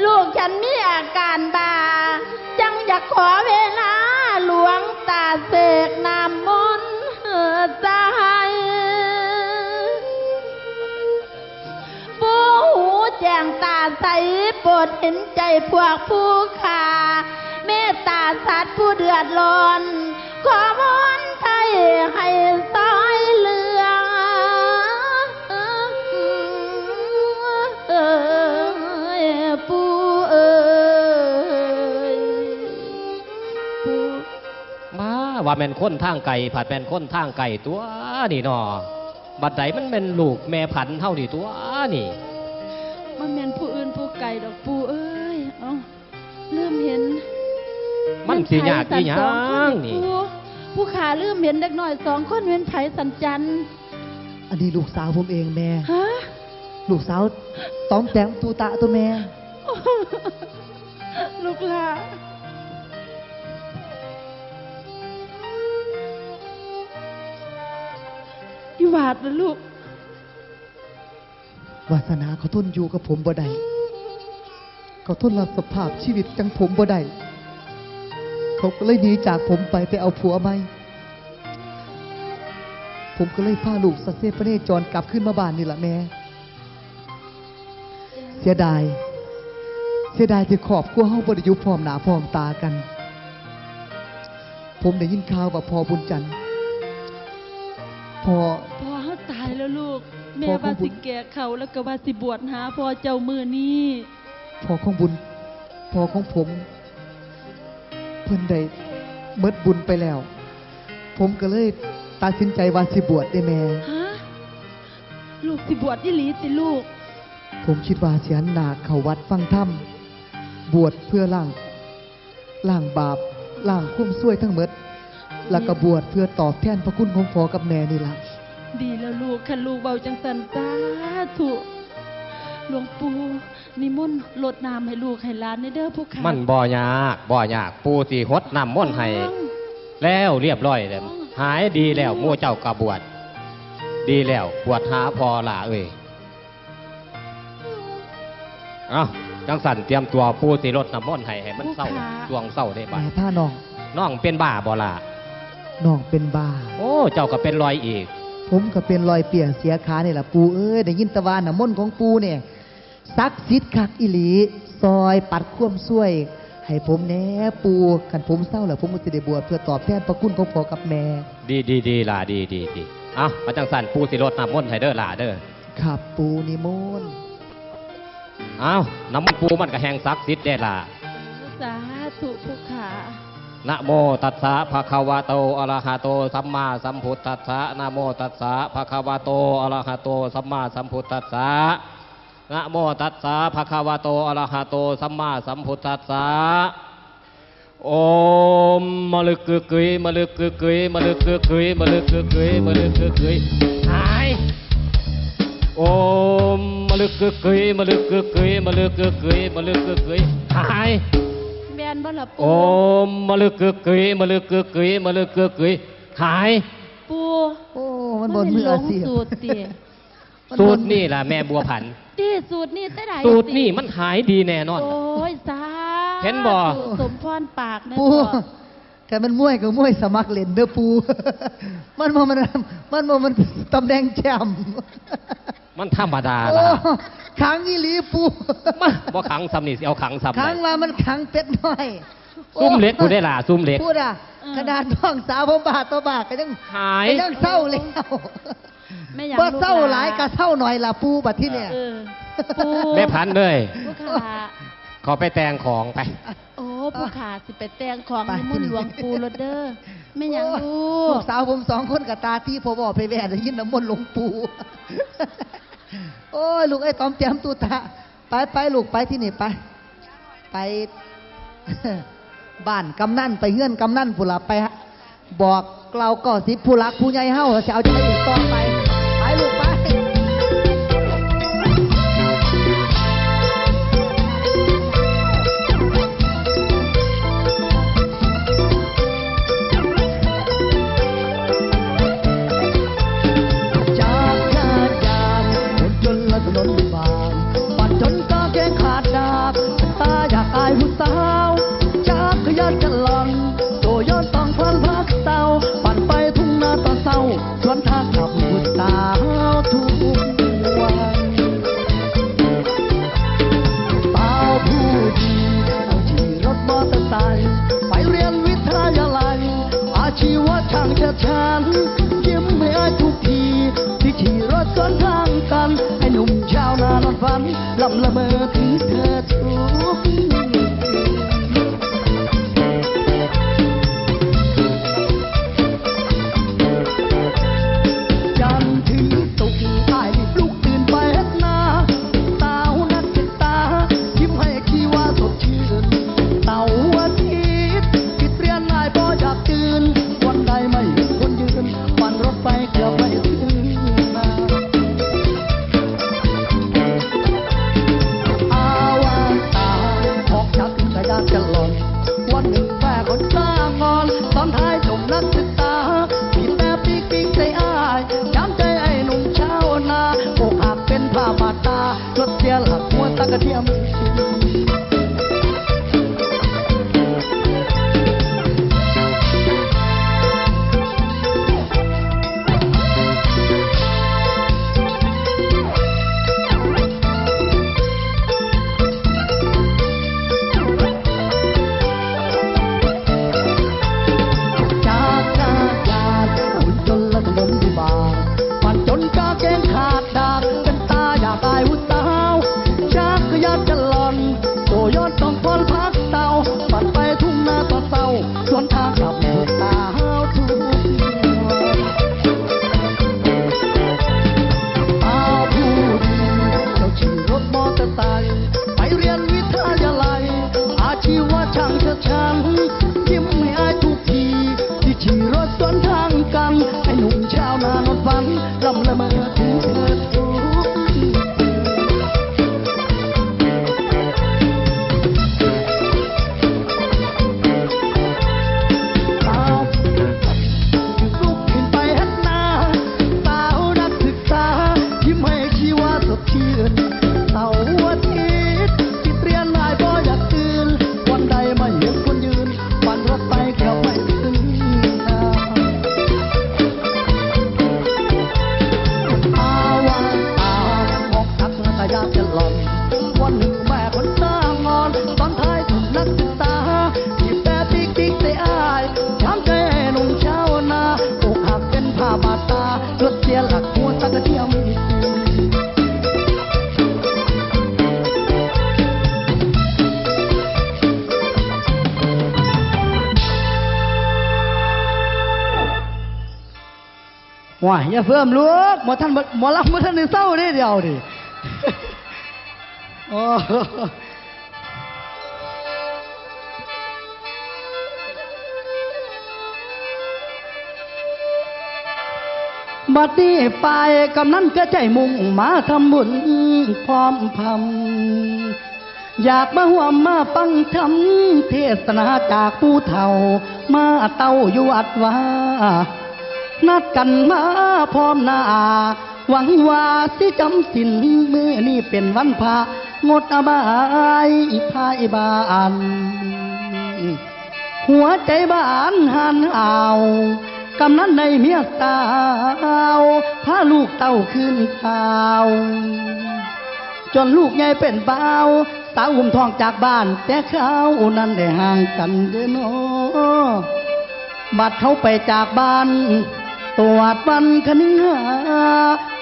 ลูกฉันมีอาการบา จังอยากขอเวลาหลวงตาเสกน้ำมนต์ใส่ ผู้หูแจ้งตาใส โปรดเห็นใจพวกผู้ข้า เมตตาสัตว์ผู้เดือดร้อน ขอวอนไทยให้ซอยเหลือ ปู่เอ้ย ปู่ มาว่าแม่นคนทางไกล ผัดแม่นคนทางไกลตัวนี่นอ บัดใดมันแม่นลูกแม่ผันเฮานี่ตัวนี่ มันแม่นผู้อื่นผู้ไกลดอกปู่เอ้ย เอ้า ลืมเห็น มันสิยากอีหยังนี่ แม่นไผสันสองคนนี่ปู่ ผู้ข้าลืมเห็นเด็กน้อยสองคนแม่นไผสันจัน อันนี้ลูกสาวผมเองแม่ ฮะ ลูกสาวตองแตงตูตะตัวแม่ ลูกหลา อีหวาดนะลูก วาสนาเขาทนอยู่กับผมบ่ได้ เขาทนรับสภาพชีวิตจังผมบ่ได้ เขาก็เลยหนีจากผมไปไปเอาผัวใหม่ ผมก็เลยพาลูกสะเซพะเนจรกลับคืนมาบ้านนี่ล่ะแม่ เสียดาย เสียดายที่ครอบครัวเฮาบ่ได้อยู่พร้อมหน้าพร้อมตากัน ผมได้ยินข่าวว่าพ่อบุญจันทร์ พ่อ พ่อเฮาตายแล้วลูก แม่ พ่อของบุญ ว่าสิแก่เขาแล้วก็ว่าสิบวชหาพ่อเจ้ามื้อนี้ พ่อของบุญ พ่อของผม เพิ่นได้หมดบุญไปแล้ว ผมก็เลยตัดสินใจว่าสิบวชเด้แม่ ฮะ ลูกสิบวชอีหลีติลูก ผมคิดว่าสิหันหน้าเข้าวัดฟังธรรม บวชเพื่อล้าง ล้างบาป ล้างความซวยทั้งหมด แล้วก็บวชเพื่อตอบแทนพระคุณของพ่อกับแม่นี่ล่ะ ดีแล้วลูก คันลูกเว้าจังซั้น สาธุ หลวงปู่ นิมนต์รดน้ำให้ลูกให้หลานแหน่เด้อผู้ข้า มันบ่ยาก บ่ยาก ปู่สิหดน้ำมนต์ให้ อ้าว แล้วเรียบร้อยแล้ว อ้าว หายดีแล้ว หมู่เจ้าก็บวช ดีแล้ว บวชหาพ่อล่ะเอ้ย เอ้า จังซั่นเตรียมตัว ปู่สิรดน้ำมนต์ให้ ให้มันเซา ผู้ข้า ช่วงเซาได้บัด แม่พาน้อง น้องเป็นบ้าบ่ล่ะ น้องเป็นบ้า โอ้ เจ้าก็เป็นลอยอีก ผมก็เป็นลอยเปี้ยเสียขานี่ล่ะปู่เอ้ย ได้ยินแต่ว่าน้ำมนต์ของปู่เนี่ย ศักดิ์สิทธิ์คักอีหลี ซอยปัดความซวยให้ผมแหน่ปู่ คันผมเซาแล้วผมก็สิได้บวชเพื่อตอบแทนพระคุณของพ่อกับแม่ ดี ดี ดีล่ะ ดี ดี ดี เอ้า มาจังซั่นปู่สิรดน้ำมนต์ให้เด้อล่ะเด้อ ครับปู่นิมนต์ เอ้า น้ำมนต์ปู่มันก็แห่งศักดิ์สิทธิ์เด้ล่ะ สาธุผู้ข้า นะโมตัสสะภะคะวะโตอะระหะโตสัมมาสัมพุทธัสสะ นะโมตัสสะภะคะวะโตอะระหะโตสัมมาสัมพุทธัสสะ นะโมตัสสะภะคะวะโตอะระหะโตสัมมาสัมพุทธัสสะ โอมมะลึกกึกกึย มะลึกกึกกึย มะลึกกึกกึย มะลึกกึกกึย มะลึกกึกกึย หาย โอมมะลึกกึกกึย มะลึกกึกกึย มะลึกกึกกึย มะลึกกึกกึย หาย แม่นบ่ล่ะปู่ โอมมะลึกกึกกึย มะลึกกึกกึย มะลึกกึกกึย หาย ปู่ โอ้ มันบ่มืออาชีพ มันเป็นหลงสูตรติ มันบ่ สูตรนี่ล่ะแม่บัวผัน ติ สูตรนี่แต่ใด สูตรนี่ ติ มันหายดีแน่นอน โอ้ย สาธุ เห็นบ่ สมพรปากนะ ปู่ พ่อ แต่มันมวยก็มวยสมัครเล่นเด้อปู่ มันบ่มัน มันบ่มันตำแหน่งแชมป์ มันธรรมดาล่ะ โอ้ ขังอีหลีปู่ มา บ่ขังส่ำนี่สิเอาขังส่ำใด ขังว่ามันขังเป็ดน้อย ซุ่มเหล็กผู้ได้ล่ะ ซุ่มเหล็ก พูดอ่ะ เออ ขนาดน้องสาวผมบาดต่อบาดก็ยัง หาย ก็ยังเศร้าแล้ว แม่หยัง บ่เศร้าหลาย ลูกหลาน ก็เศร้าหน่อยล่ะปู่ บัดที่เนี่ย เออ ปู่ แม่ผันเอ้ย ปู่ขา ขอไปแต่งของไป โอ้ ปู่ขาสิไปแต่งของ ไป นิมนต์หลวงปู่โลดเด้อ แม่หยัง โอ้ ลูก ลูกสาวผมสองคนก็ตาตี พอบอกไปแว่ได้ยินน้ำมนต์หลวงปู่ โอ้ย ลูกเอ้ย ตอมแจมตูตา ไปไปลูก ไปที่นี่ไป ไป บ้านกำนัน ไปเฮือนกำนันพู้นล่ะ ไปบอกเล่าก็สิบผู้หลักผู้ใหญ่เฮา จะเอาจังได๋อีกต่อไป ไปลูกไป จากยากยากจนจนละถนนบาง ปั่นจนกางเกงขาดดาก ตาอยากอายผู้สาว จักรยานจะหล่อน โตย้อนต้องพันพักเศร้า ปั่นไปทุ่งนาตอนเศร้า สวนทางกับผู้สาวทุกวัน สาวผู้ดีขี่รถมอเตอร์ไซค์ไปเรียนวิทยาลัย อาชีวะช่างเฉื่อยฉาน ยิ้มให้อายทุกที ที่ขี่รถสวนทางกัน ให้หนุ่มชาวนานอนฝัน ลำละเมอถึงเธอทุกคืน จันทร์ถึงศุกร์อ้ายรีบลุกตื่นไปเฮ็ดนา สาวนักศึกษายิ้มให้ชีวาสดชื่น เสาร์อาทิตย์ปิดเรียนอ้ายบ่อยากตื่น วันใดไม่เห็นคนยืน วันรถไฟเกือบไม่ถึงนา อาวตารของฉันจะยานจะหล่อน วันหนึ่งแม่คนสร้างงอน ตอนท้ายจบนักศึกษา มีแต่ปิ๊กปิ๊กใส่อ้าย ย้ำใจไอ้หนุ่มชาวนา อกหักเป็นพระบาทตา รถเสียหลักหัวตะกะเทียม จากหน้ายากคนจนและถนนวิบาก ปั่นจนกางเกงขาดดาก เป็นตาอยากอายผู้สาว จักรยานจะหล่อน ว้าย อย่าเฟิ่มลูก หมอท่านบ่ หมอลำบ่ทันได้เซาเด้ เดี๋ยวนี่ โอ้ บัดนี้ฝ่ายกำนันก็ใจมุ่งมาทำบุญพร้อมพำ อยากมาร่วมมาฟังธรรมเทศนาจากผู้เฒ่า มาเต้าอยู่วัดว่า นัดกันมาพร้อมหน้า หวังว่าสิจำศีล มื้อนี้เป็นวันพระ งดอบายพายบ้าน หัวใจบ้านหันเอา กำนันได้เมียสาว พาลูกเต้าคืนสาว จนลูกใหญ่เป็นบ่าว สาวอุ้มท้องจากบ้าน แต่คราวนั้นได้ห่างกันเด้อน้อ บัดเขาไปจากบ้าน ตรวจวันคณิงหา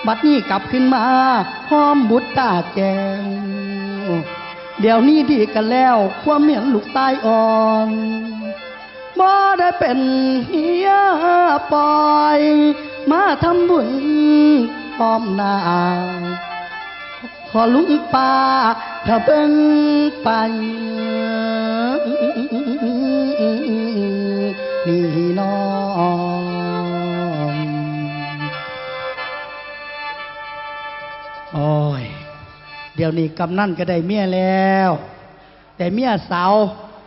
บัดนี้กลับขึ้นมา พร้อมบุตรตาแก้ว เดี๋ยวนี้ดีกันแล้ว ความเห็นลูกชายอ่อน บ่ได้เป็นเฮียปอย มาทำบุญพร้อมหน้า ขอลุงป้าถ้าเบิ่งไป นี่น้อง โอ้ย เดี๋ยวนี้กำนันก็ได้เมียแล้ว ได้เมียสาว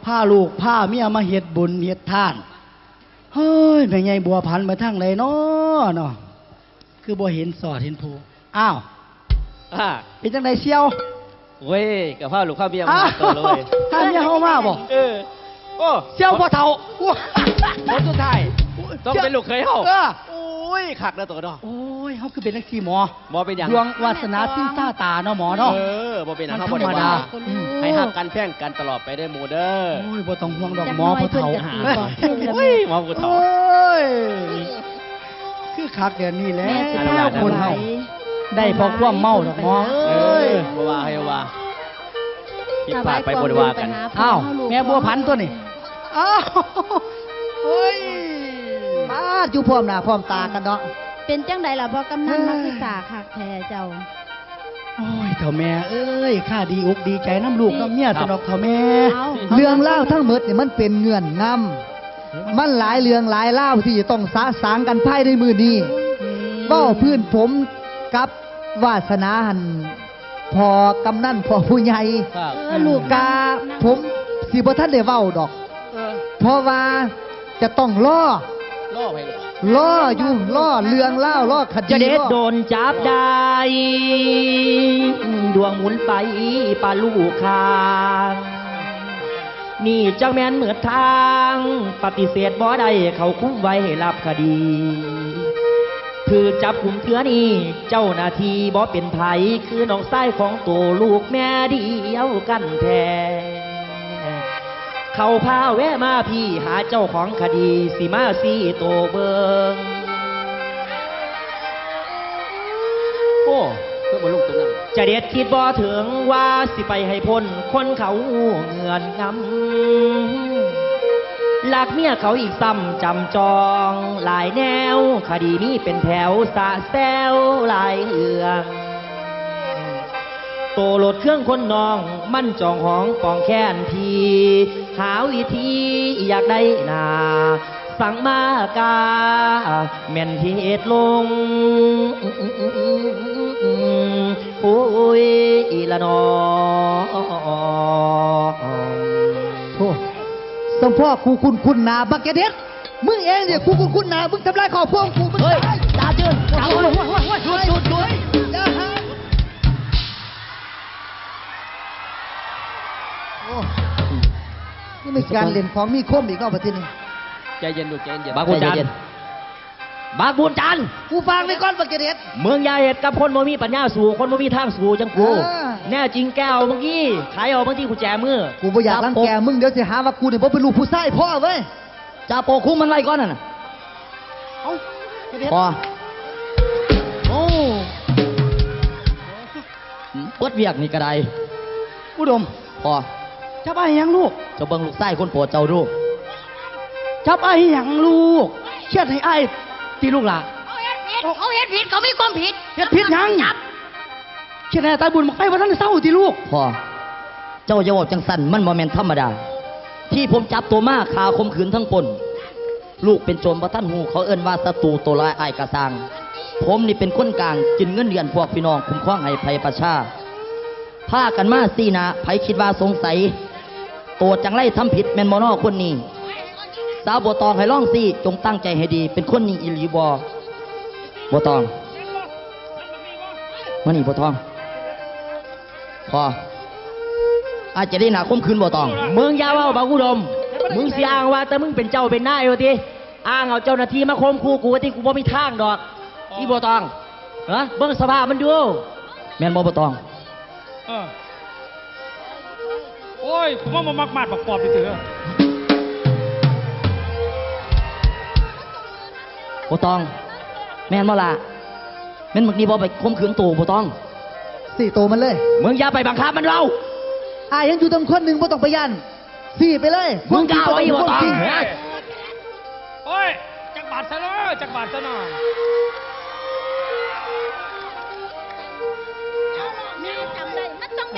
พาลูกพาเมียมาเฮ็ดบุญเฮ็ดทาน เฮ้ย แม่ใหญ่บัวผันไปทางใดน้อเนาะ คือบ่เห็นสอดเห็นผู้ อ้าว อ่า เป็นจังใดเสี่ยว เว้ย กับพาลูกพาเมียมา อ้าว หาตัวเลย พาเมียเฮามาบ่ เออ โอ้ เสี่ยวพ่อเฒ่า ผลสุดท้าย ต้องเป็นลูกเขยเฮา เออ โอ้ย คักแล้วตัวเนาะ โอ้ย เฮาคือเป็นจังซี่หมอ บ่เป็นหยัง ดวงวาสนาซิ้นซ่าตาเนาะหมอเนาะ เออ บ่เป็นหยัง มันธรรมดา เฮาบ่ได้ว่า อืม ให้ฮักกันแพงกันตลอดไปเด้อหมู่เด้อ โอ้ย บ่ต้องห่วงดอกหมอพ่อเฒ่า จักหน่อยเพิ่นก็สิบอกเพิ่นแล้ว โอ้ย หมอผู้เฒ่า โอ้ย คือคักเดี๋ยวนี้แหละ แม่สิพา คนเฮา ไป ได้เพราะความเมาดอกหมอ เอ้ย บ่ว่าให้ว่า ผิดพลาดไปบ่ได้ว่ากัน ถวายความบุญไปหาพ่อ อ้าว เฮาลูก แม่บัวผันตัวนี้ อ้าว โอ้ย ปาด อยู่พร้อมหน้าพร้อมตากันเนาะ เป็นจังใดล่ะพ่อกำนัน เอ้ย มาคือซ่าคักแท้เจ้า โอ้ย เฒ่าแม่เอ้ย ข้าดีอกดีใจนำลูกนำเมีย ครับ ซะดอกเฒ่าแม่ เอา เรื่องราวทั้งหมดนี่มันเป็นเงื่อนงำ มันหลายเรื่องหลายราวที่จะต้องสะสางกันภายในมื้อนี้ เว้าพื้นผมกับวาสนาหั่น พ่อกำนันพ่อผู้ใหญ่ ครับ เออ ลูก กะผมสิบ่ทันได้เว้าดอก เออ เพราะว่าจะต้องรอ รอไผล่ะ รออยู่ รอเรื่องราว รอคดี จะเด็ด รอ โดนจับได้ ดวงหมุนไปปะลูกคาง นี่จักแม่นเหมือนทาง ปฏิเสธบ่ได้ เขาคุมไว้ให้รับคดี ถือจับกุมเทื่อนี้ เจ้าหน้าที่บ่เป็นไผ คือน้องชายของโตลูกแม่เดียวกันแท้ เขาพาแวะมาพี่หาเจ้าของคดี สิมาซี้โตเบิ่ง โอ้ คือบ่ลงตัวนั้น จะเด็ดคิดบ่ถึงว่าสิไปให้พ้นคนเขาเงื่อนงำ ลักเมียเขาอีกซ้ำจำจองหลายแนว คดีนี้เป็นแถวสะแซวหลายเรื่อง โตโลดเครื่องคนน้อง มันจองหองปองแค้นพี่ หาวิธีอยากได้หน้า สั่งมากา แม่นเหตุลง โอ้ย อีละนอ โธ่ สมพ่อกูคุ้นคุ้นหน้า บักแกเด็ด มึงเองเนี่ย กูคุ้นคุ้นหน้า มึงทำลายครอบครัวของกู มึง เฮ้ย ตาย จ่าจืน จ่าจืน โอ้ย โอ้ย โอ้ย หยุด หยุด หยุด อย่าหา โอ้ นี่มีการเล่นของมีคมอีกเนาะบัดทีนี้ ใจเย็นลูก ใจเย็นๆ บักบุญจันทร์ ใจเย็นๆ บักบุญจันทร์ กูฟังไว้ก่อนบักเกเรต มึงอย่าเฮ็ดกับคนบ่มีปัญญาสู้ คนบ่มีทางสู้จังกู เออ แน่จริงแกเอาเมื่อกี้ ขายเอาเมื่อกี้กุญแจมือ กูบ่อยากรังแกมึง เดี๋ยวสิหาว่ากูนี่บ่เป็นลูกผู้ชายพ่อเว้ย จ่าโปคุมมันไว้ก่อนนั่นน่ะ เอ้า เกเรต พอ โอ้ เบิดเวียกนี่ก็ได้ อุดม พ่อ จับอ้ายหยังลูก เจ้าเบิ่งลูกชายคนโปรดเจ้าดู จับอ้ายหยังลูก เครียดให้อ้ายติลูกหล่ะ เอาเฮ็ดผิ เขาเฮ็ดผิด เขามีความผิด เฮ็ดผิดหยัง จับ คิดให้ตายบุญบั้งไฟบ่ทันได้เซาติลูก พ่อ เจ้าอย่าเว้าจั่งซั้น มันบ่แม่นธรรมดา ที่ผมจับตัวมาฆ่าข่มขืนทั้งปล้น ลูกเป็นโจรบ่ทันฮู้ เขาเอิ้นว่าศัตรูตัวร้ายอ้ายกะซ่าง ผมนี่เป็นคนกลาง กินเงินเดือนพวกพี่น้อง คุ้มครองให้ไพร่ประชา พากันมาซี้หน้า ไผคิดว่าสงสัย โตจั่งไรทำผิดแม่นบ่น้อคนนี้ สาวบัวตองให้ลองซี้ จงตั้งใจให้ดี เป็นคนนี้อีหลีบ่ บัวตอง มานี่บัวตอง พ่อ อ้ายจะได้หน้าข่มขืนบัวตอง มึงอย่าเว้าบักอุดม มึงสิอ้างว่าแต่มึงเป็นเจ้าเป็นนายว่าติ อ้างเอาเจ้าหน้าที่มาข่มขู่กูว่าติ กูบ่มีทางดอก อีบัวตอง ฮะ เบิ่งสภาพมันดู แม่นบ่บัวตอง เออ โอ้ย กูว่ามันมักมาดบักปอบนี่เถอะ บัวตอง แม่นบ่ล่ะ แม่นบักนี่บ่ไปข่มขืนโตบัวตอง ซี้โตมันเลย มึงอย่าไปบังคับมันเว้า อ้ายยังอยู่เทิงคนหนึ่ง บ่ต้องไปย้าน ซี้ไปเลย มึงกล้าเอาอีกบ่ตอง ความจริง ฮะ โอ้ย จักบาทซะเนาะ จักบาทซะเนาะ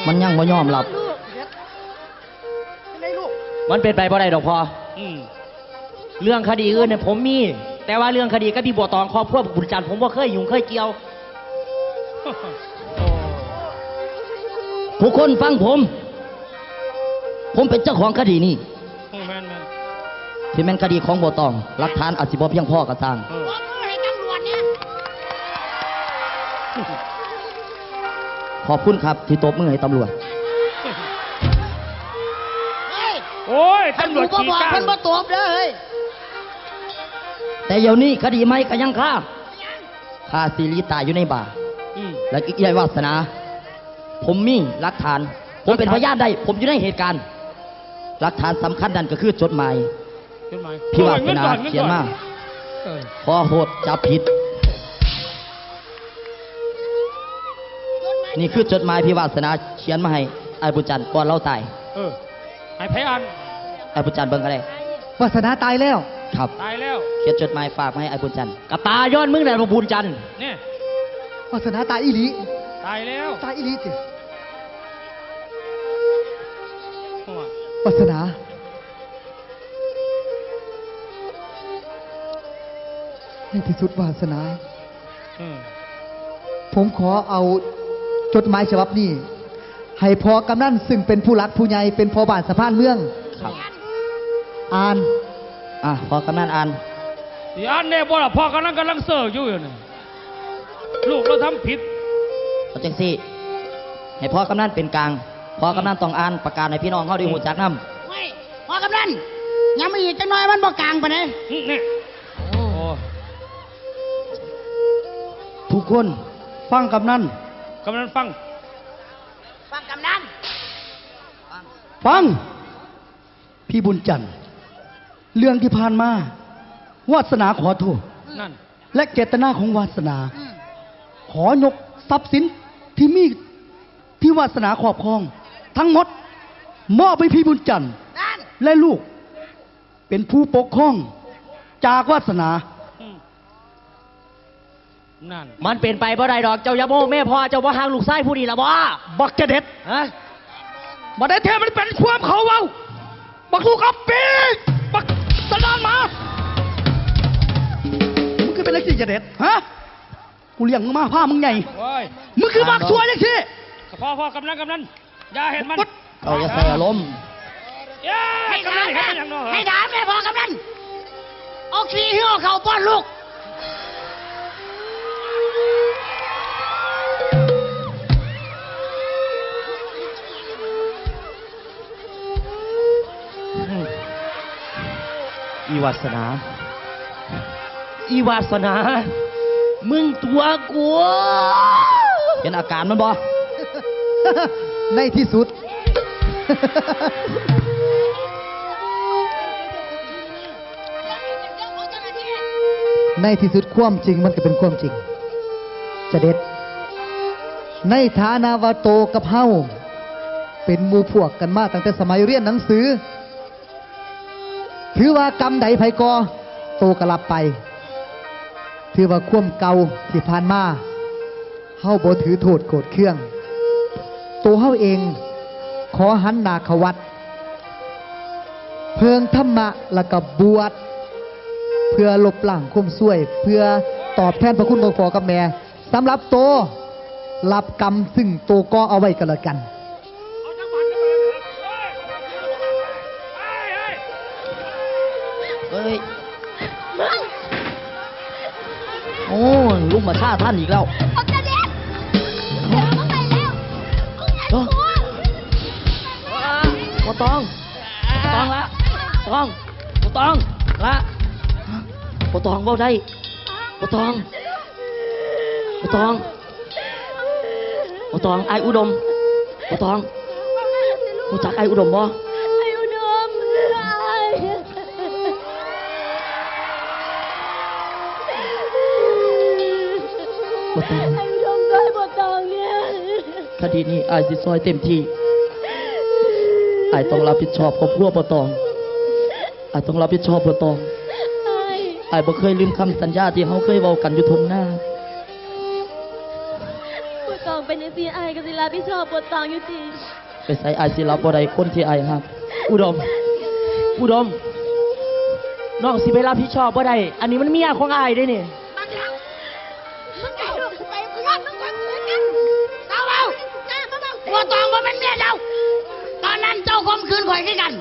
มันยังบ่ยอมรับ มันเป็นไปบ่ได้ดอกพ่อ อืม เรื่องคดีอื่นเนี่ยผมมี แต่ว่าเรื่องคดีกับพี่บัวตอง ครอบครัวบุญจันทร์ ผมบ่เคยยุ่งเคยเกี่ยว ทุกคนฟังผม ผมเป็นเจ้าของคดีนี้ โอ้ แม่นๆ ที่แม่นคดีของบัวตอง หลักฐานอาจสิบ่เพียงพอกะซ่าง เออ ขอบคุณครับที่ตบมือให้ตำรวจ เฮ้ย โอ้ย ตำรวจขี้กลาง คันกูบ่บอกเพิ่นบ่ตบเด้อเฮ้ย แต่เดี๋ยวนี้คดีใหม่ก็ยังคา ฆ่าสิริตายอยู่ในบ่า อืม และอีกอย่างวาสนา ผมมีหลักฐาน ผมเป็นพยานได้ ผมอยู่ในเหตุการณ์ หลักฐานสำคัญนั่นก็คือจดหมาย จดหมาย พี่วาสนาเขียนมา เออ ขอโทษจับผิด นี่คือจดหมายพี่วาสนาเขียนมาให้อ้ายบุญจันทร์ก่อนลาวตาย เออ ให้ไผอ่าน อ้ายบุญจันทร์เบิ่งก็ได้ วาสนาตายแล้ว ครับ ตายแล้ว เขียนจดหมายฝากมาให้อ้ายบุญจันทร์ กะตาย้อนมึงแหละบักบุญจันทร์ เนี่ย วาสนาตายอีหลี ตายแล้ว ตายอีหลีติ โอ้ย วาสนา ในที่สุดวาสนา อืม ผมขอเอาจดหมายฉบับนี้ ให้พ่อกำนันซึ่งเป็นผู้หลักผู้ใหญ่ เป็นพ่อบ้านสะพานเมือง ครับ อ่าน อ่ะ พ่อกำนันอ่าน สิอ่านแน่บ่ล่ะ พ่อกำนันกำลังเสิร์ฟอยู่อยู่นี่ ลูกเราทำผิด เอาจังซี่ ให้พ่อกำนันเป็นกลาง พ่อกำนันต้องอ่านประกาศให้พี่น้องเฮาได้ฮู้จักนำ เฮ้ย พ่อกำนัน ยังไม่อีกจักหน่อยมันบ่กลางปานใด อืม นี่ โอ้ ทุกคนฟังกำนัน กำนันฟัง ฟังกำนัน ฟัง พี่บุญจันทร์ เรื่องที่ผ่านมา วาสนาขอโทษ นั่น และเจตนาของวาสนา อืม ขอยกทรัพย์สินที่มี ที่วาสนาครอบครอง ทั้งหมด มอบให้พี่บุญจันทร์ นั่น และลูก เป็นผู้ปกครอง จากวาสนา อืม นั่น มันเป็นไปบ่ได้ดอก เจ้าอย่าโม้แม่พ่อ เจ้าบ่ฮักลูกชายผู้นี้ล่ะบ่ บักจะเด็ด ฮะ บักได้แท้มันเป็นความเขาเว้า บักลูกอับปี บักสันดานหมา มึงคือเป็นจังซี่จะเด็ด ฮะ กูเลี้ยงมึงมาพามึงใหญ่ โอ้ย มึงคือบักซัวจังซี่ พ่อ พ่อ กำนัน กำนัน อย่าเห็นมัน เอาอย่าใส่อารมณ์ เย้ย ให้ด่าแม่ กำนันเห็นมันอย่างน้อย ให้ด่าแม่พ่อกำนัน เอาขี้หื้อเอาเข้าป้อนลูก อีวาสนา อีวาสนา มึงตัวกู เห็นอาการมันบ่ ในที่สุด ในที่สุดความจริงมันก็เป็นความจริง จะเด็ด ในฐานะว่าโตกับเฮาเป็นหมู่พวกกันมาตั้งแต่สมัยเรียนหนังสือ ถือว่ากรรมใดไผก่อ โตก็รับไป ถือว่าความเก่าที่ผ่านมา เฮาบ่ถือโทษโกรธเคือง ตัวเฮาเองขอหันหน้าเข้าวัด เพิ่งธรรมะแล้วก็บวช เพื่อลบล้างความซวย เพื่อตอบแทนพระคุณของพ่อกับแม่ สำหรับโต รับกรรมซึ่งโตก่อเอาไว้ก็แล้วกัน เอ้ย โอ้ ลุงมาฆ่าท่านอีกแล้ว บักกะเด็ดเดี๋ยวมึงไปแล้วมึงอย่า เอ้อ ชัว บ่ต้อง บ่ต้องละ บ่ต้อง บ่ต้อง ละ บ่ต้องเว้าได้ บ่ต้อง บ่ต้อง บ่ต้อง อ้ายอุดม บ่ต้อง รู้จักอ้ายอุดมบ่ ไอ้อุดมไอ้ บ่ต้อง ไอ้อุดมด้วยบ่ต้องเนี่ย คดีนี้อ้ายสิซอยเต็มที่ อ้ายต้องรับผิดชอบครอบครัวบ่ต้อง อ้ายต้องรับผิดชอบบ่ต้อง ไอ้ อ้ายบ่เคยลืมคำสัญญาที่เฮาเคยเว้ากันอยู่ทุ่งนา บ่ต้องเป็นจังซี่ไอ้ก็สิรับผิดชอบบ่ต้องอยู่ติ ไปไสอ้ายสิรับบ่ได้คนที่อ้ายฮัก อุดม อุดม น้องสิไปรับผิดชอบบ่ได้ อันนี้มันเมียของอ้ายเด้นี่ บักหยัง มึงจะให้ลูกกูไปเพื่อนมึงข่มขืนกันเจ้าเบาจ้ามาเบาบัวตองบ่แม่นเมียเจ้า ตอนนั้นเจ้าข่มขืนข่อยคือกัน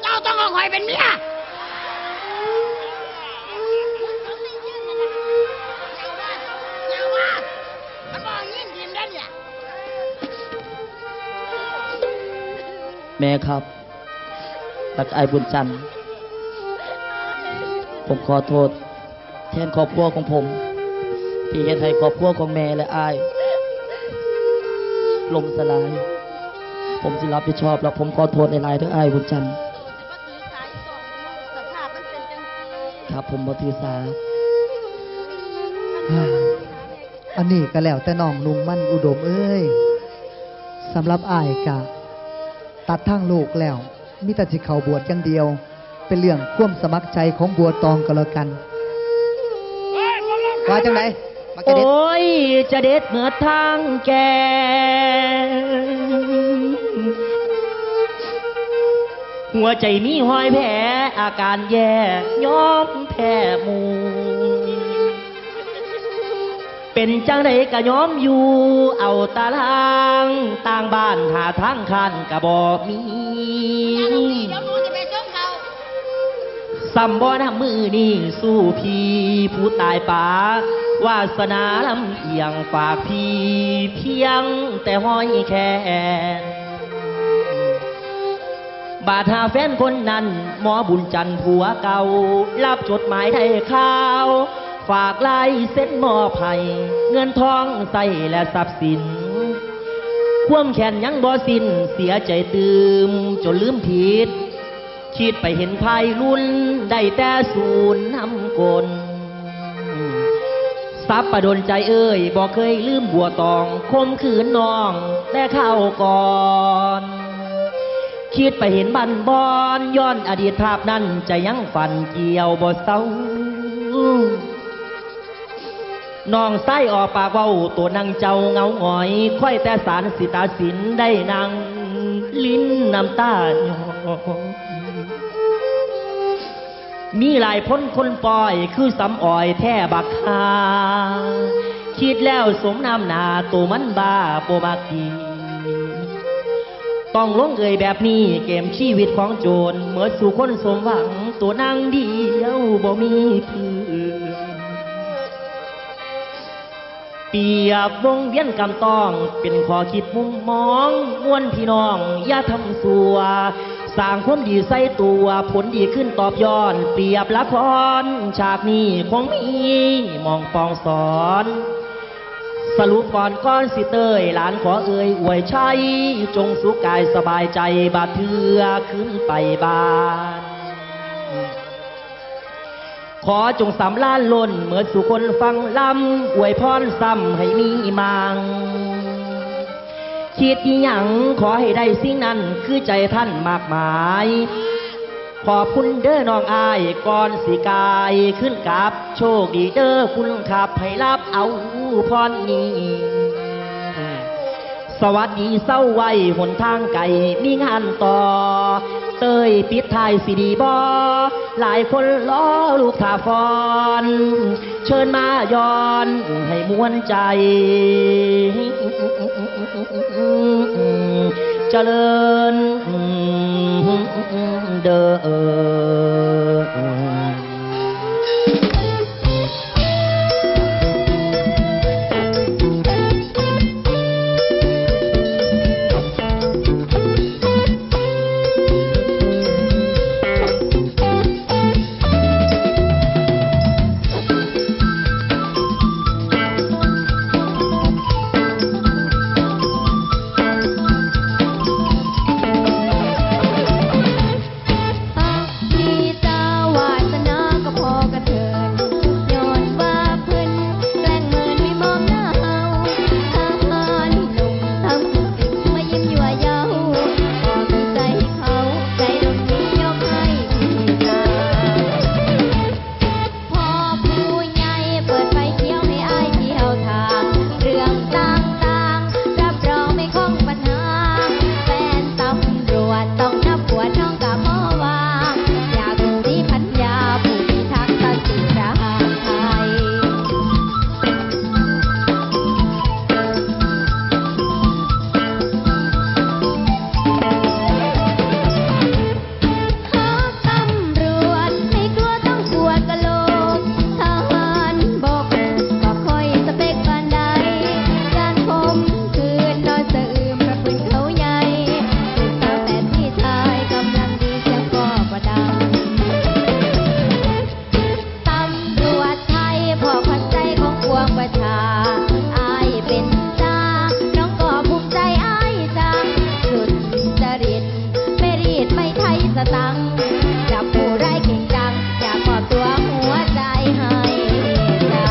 เจ้าต้องเอาข่อยเป็นเมีย แม่ครับ และอ้ายบุญจันทร์ ผมขอโทษ แทนครอบครัวของผม ที่เฮ็ดให้ครอบครัวของแม่และอ้ายล่มสลาย ผมสิรับผิดชอบ และผมขอโทษหลายๆเด้ออ้ายบุญจันทร์ ครับ ผมบ่ถือสา อันนี้ก็แล้วแต่น้องนุ่งมันอุดมเอ้ย สำหรับอ้ายกะ ตัดทางโลกแล้ว มีแต่สิเข้าบวชอย่างเดียว เป็นเรื่องความสมัครใจของบัวตองก็แล้วกัน ว่าจังไดบักกะเด็ด โอ้ย จะเด็ดเหมือดทางแก่ หัวใจมีหอยแผล อาการแย่ ยอมแพ้หมู่ เป็นจังใดก็ยอมอยู่ เอาตาราง ต่างบ้านหาทางข้านก็บ่มี เดี๋ยวหนูจะไปส่งเขา ซ้ำบ่นำมือนี้สู้พี่ผู้ตายปา วาสนาลำเอียงฝากพี่เพียงแต่ห้อยแขน บาดหาแฟนคนนั้น หมอบุญจันทร์ผัวเก่า รับจดหมายได้ข่าว ฝากลายเซ็นมอบให้ เงินทองใส่และทรัพย์สิน ความแค้นยังบ่สิ้น เสียใจตื่มจนลืมผิด คิดไปเห็นภายลุน ได้แต่สูนนำกล สับประดนใจเอ่ย บ่เคยลืมบัวตอง คมคืนน้องแต่คราวก่อน คิดไปเห็นบ้านบอน ย้อนอดีตภาพนั้น ใจยังฝันเกี่ยวบ่เศร้า น้องชายออกปากเว้า ตัวนั่งเจ้าเหงาหงอย ค่อยแต่สารสิตาสินได้นั่ง ลิ้นน้ำตาหยอ มีหลายพ้นคนปล่อย คือสำออยแท้บักฮา คิดแล้วสมน้ำหนา ตัวมันบ้าบ่มักดี ต้องลงเอ่ยแบบนี้ เกมชีวิตของโจร เมิดสู่คนสมหวัง ตัวนางเดียวบ่มีเพื่อน เปรียบวงเวียนกำต้อง เป็นข้อคิดมุมมอง มวลพี่น้องอย่าทำสัว สร้างความดีใส่ตัว ผลดีขึ้นตอบย้อน เปรียบละคร ฉากนี้คงมีหมองปองสอน สรุปก่อนก่อนสิเตย หลานขอเอ่ยอวยชัย จงสุขกายสบายใจ บาดเทือขึ้นไปบ้าน ขอจงสำราญล้น เมิดสู่คนฟังลำ อวยพรซ้ำให้มีมัง คิดอีหยังขอให้ได้สิ่งนั้นคือใจท่านมากมาย ขอบคุณเด้อน้องอ้าย ก่อนสิกายขึ้นกลับ โชคดีเด้อคุณครับ ให้รับเอาพรนี้ สวัสดีเซาไว้หนทางไกล มีงานต่อ เตยปิดท้ายสิดีบ่ หลายคนรอลูกท่าฟ้อน เชิญมาย้อนให้ม่วนใจ เจริญเด้อ มีเจ้าวาสนาก็พอกระเทิน ย้อนว่าเพิ่นแกล้งเมินไม่มองหน้าเฮา ทหารหนุ่มทำสิ่งมายิ้มยั่วเย้า ก็มีใจเขา ใจดวงนี้ยกให้พี่สาว พอผู้ใหญ่เปิดไฟเขียวให้อ้ายเที่ยวทาง เรื่องต่างๆ รับรองไม่คงปัญหา แฟนตำรวจต้องนับหัวน้องกะบ่ว่า อยากรู้สิพัญญาผู้พิทักษ์สันติราษฎร์ไทย ตำรวจไม่กลัวต้องปวดกะโหลก ทหารบกก็ค่อยสเปคปานใด การข่มขืนนอนสะอื้นพระปืนเขาใหญ่ ลูกสาวแฝดพี่ชายกำลังดีเสียงก็บ่ดัง ตำรวจไทยพ่อขวัญใจของปวงประชา อ้ายเป็นตา น้องก็ภูมิใจอ้ายจัง สุจริต ไม่รีดไม่ไถสตังค์ จับผู้ร้ายเก่งจัง อยากมอบตัวหัวใจให้เจ้า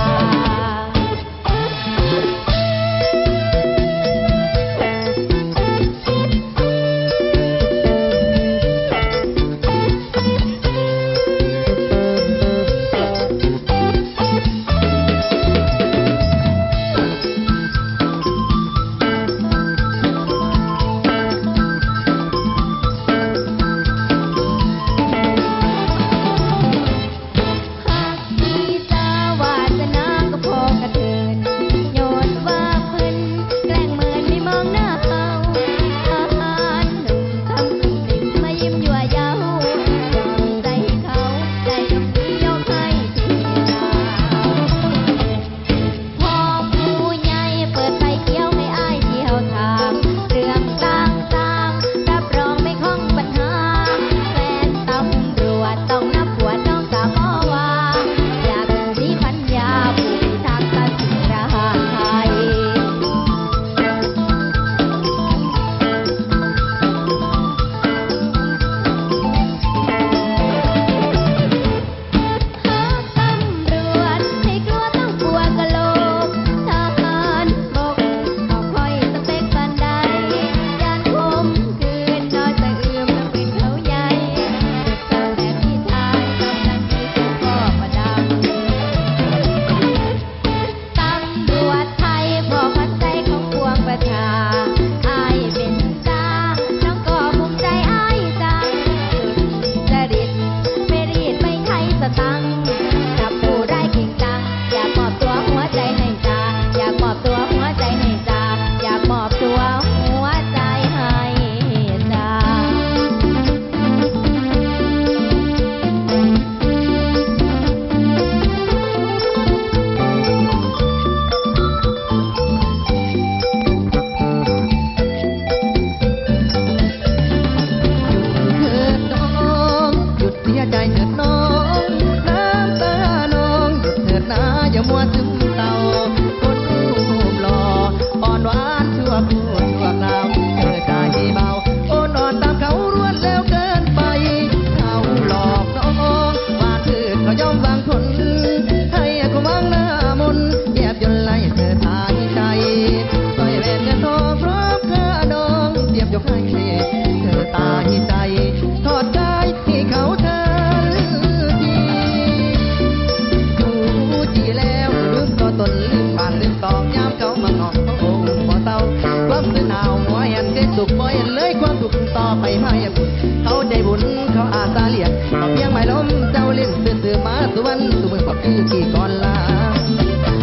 มาเฮ็ดบุญ เขาใจบุญเขาอาสาเลี้ยง เอาเพียงไม้ล้มเจ้าเล่นซื่อๆ มาสู่วันสู่มื้อ บ่คือขี้ก่อนลา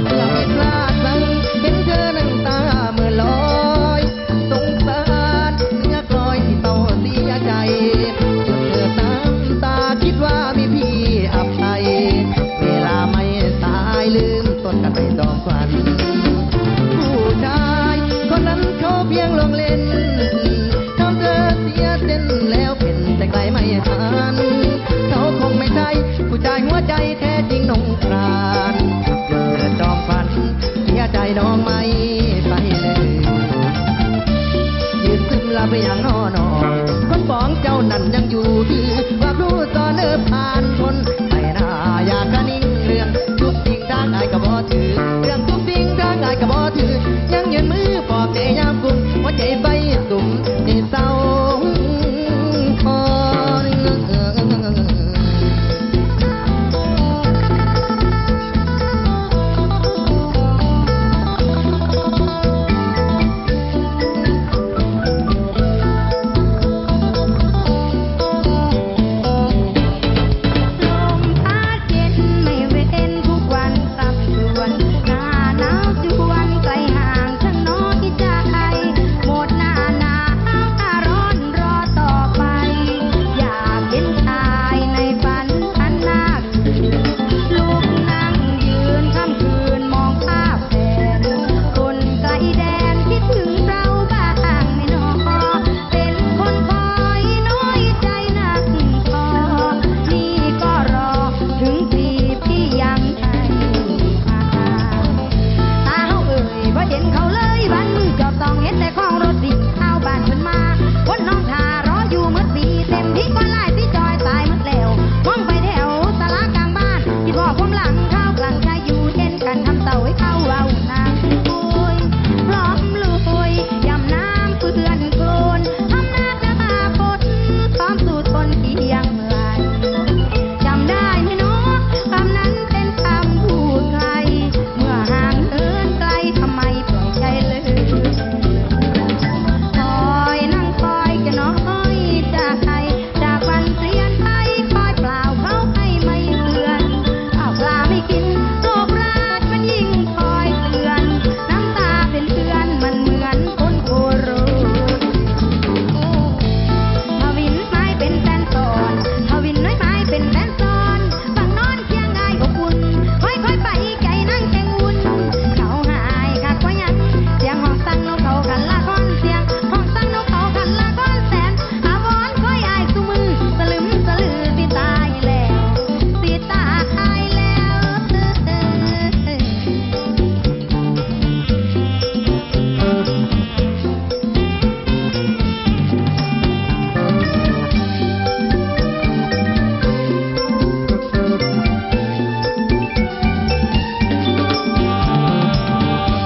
เมื่อผิดพลาดสั่งเห็นเธอน้ำตาเมื่อลอย สงสารเนื้อกลอยที่เศร้าเสียใจ จนเกิดน้ำตาคิดว่ามีพี่อภัย เวลาไม่สายลืมต้นกันไปจองขวัญ ผู้ชายคนนั้นเขาเพียงลวงเล่น ทำเธอเสียเส้นแล้วเป็นแต่ไกลไม่ทัน เขาคงไม่ใช่ผู้ชายหัวใจแท้จริงน้องปราณ เกิดจอมฝันเสียใจน้องไม่ไปเลย ยืนซึมลาไปอย่างน้อน้อง คนปองเจ้านั้นยังอยู่คือ ว่าครูสอนเออผ่านคนไปหน้า อยากกะนิ่งเรื่องทุกสิ่งทางอายก็บ่ถือ เรื่องทุกสิ่งทางอายก็บ่ถือ ยังยืนมือปลอบใจยามกุมหัวใจไฟสุมในเศร้าคอน ลมพัดเย็นไม่เว้นทุกวันสับสวน หน้าหนาวจวนไกลห่างช่างน้อยใจ หมดหน้าหนาวหน้าร้อนรอต่อไป อยากเห็นชายในฝันอันน่า ลุกนั่งยืนค่ำคืนมองภาพแผ่น คนไกลแดนคิดถึงเราบ้างไหมน้อ เป็นคนคอยน้อยใจนักพอ นี่ก็รอถึงทีพี่ยังไม่มา ตาเฮาเอ่ยบ่เห็นเขาเลย บ้านมือจอบส่องเห็นแต่ของรถสิง เอาบ้านเพิ่นมา คนน้องท่ารออยู่หมดปี เต็มที่ก็หลายสิจอยตายหมดแล้ว มองไปแถวศาลากลางบ้าน คิดว่าความหลังข้าวกลางใจอยู่ เห็นกันทำเต่าให้เขาเว้านั่งคุย พร้อมลุย ยำน้ำเปื้อนโคลน ทำนาหน้าฝน พร้อมสู้ทนเคียงเมื่อย จำได้ไหมน้อง คำนั้นเป็นคำพูดใคร เมื่อห่างเหินไกล ทำไมปล่อยใจเลย คอยนั่งคอยจะน้อยใจ จากวันเปลี่ยนไป คอยเปล่าเขาให้ไม่เพื่อน ข้าวปลาไม่กิน โรคร้ายมันยิ่งคอยเตือน น้ำตาเป็นเพื่อน มันเหมือนคนโคโร ทวินไม้เป็นแฟนซ้อน ทวินน้อยไม้เป็นแฟนซ้อน ฝั่งโน้นเคียงอ้ายอบอุ่น ค่อยๆไปไกลนั่งแข่งวุ่น เขาหายคักว่าหยัง เสียงห้องสั่งนกเขาขันละคร เสียงห้องสั่งนกเขาขันละครแสน อาวรณ์คอยอ้ายซุมื้อ สลึมสลือสิตายแล้ว สิตายแล้ว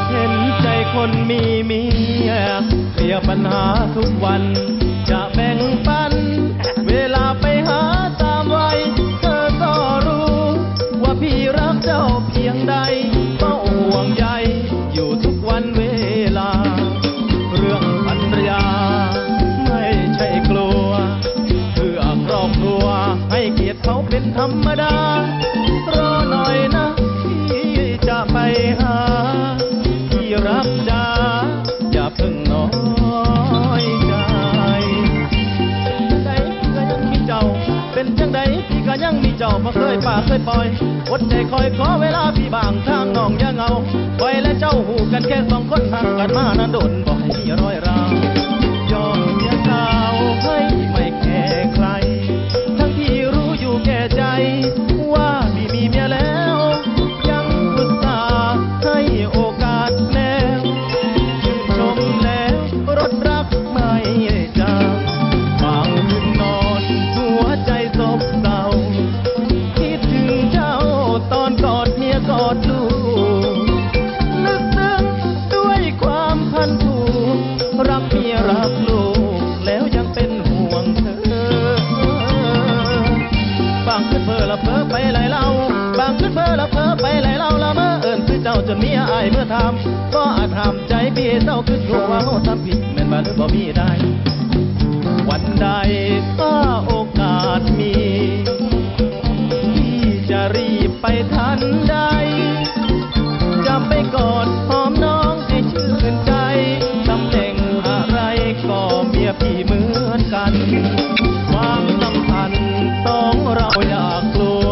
เห็นใจคนมีเมีย เคลียร์ปัญหาทุกวัน จะแบ่งปัน เวลาไปหาตามวัย เธอก็รู้ ว่าพี่รักเจ้าเพียงใด เฝ้าห่วงใย อยู่ทุกวันเวลา เรื่องภรรยา ไม่ใช่กลัว เพื่อครอบครัว ให้เกียรติเขาเป็นธรรมดา รอหน่อยนะ พี่จะไปหา ที่รักจ๋า อย่าเพิ่งน้อยใจ จังใดพี่ก็ยังมีเจ้า เป็นจังใดพี่ก็ยังมีเจ้า บ่เคยปากเคยปล่อย อดใจคอยขอเวลาพี่บ้าง ทางน้องอย่าเหงา ข้อยและเจ้าฮู้กันแค่สองคน ฮักกันมานานดน บ่ให้มีรอยร้าว ยอมเสียสาวให้ไม่แคร์ใคร ทั้งที่รู้อยู่แก่ใจ ว่าพี่มีเมียแล้ว ยังอุตส่าห์ให้โอกาสแล้ว ชื่นชมแล้ว รถรักไม่จาง บางคืนนอนหัวใจซบเซา คิดถึงเจ้าตอนกอดเมียกอดลูก ลึกซึ้งด้วยความพันผูก รักเมียรักลูก แล้วยังเป็นห่วงเธอ บางคืนเพ้อละเพ้อไปหลายเหล้า บางคืนเพ้อละเพ้อไปหลายเหล้า ละเมอเอิ้นชื่อเจ้าจนเมียอ้ายเมื่อถาม บ่อาจห้ามใจพี่เจ้า คือรู้ว่าเฮาทำผิด แม่นบ่หรือบ่มีได้ วันใดถ้าโอกาสมี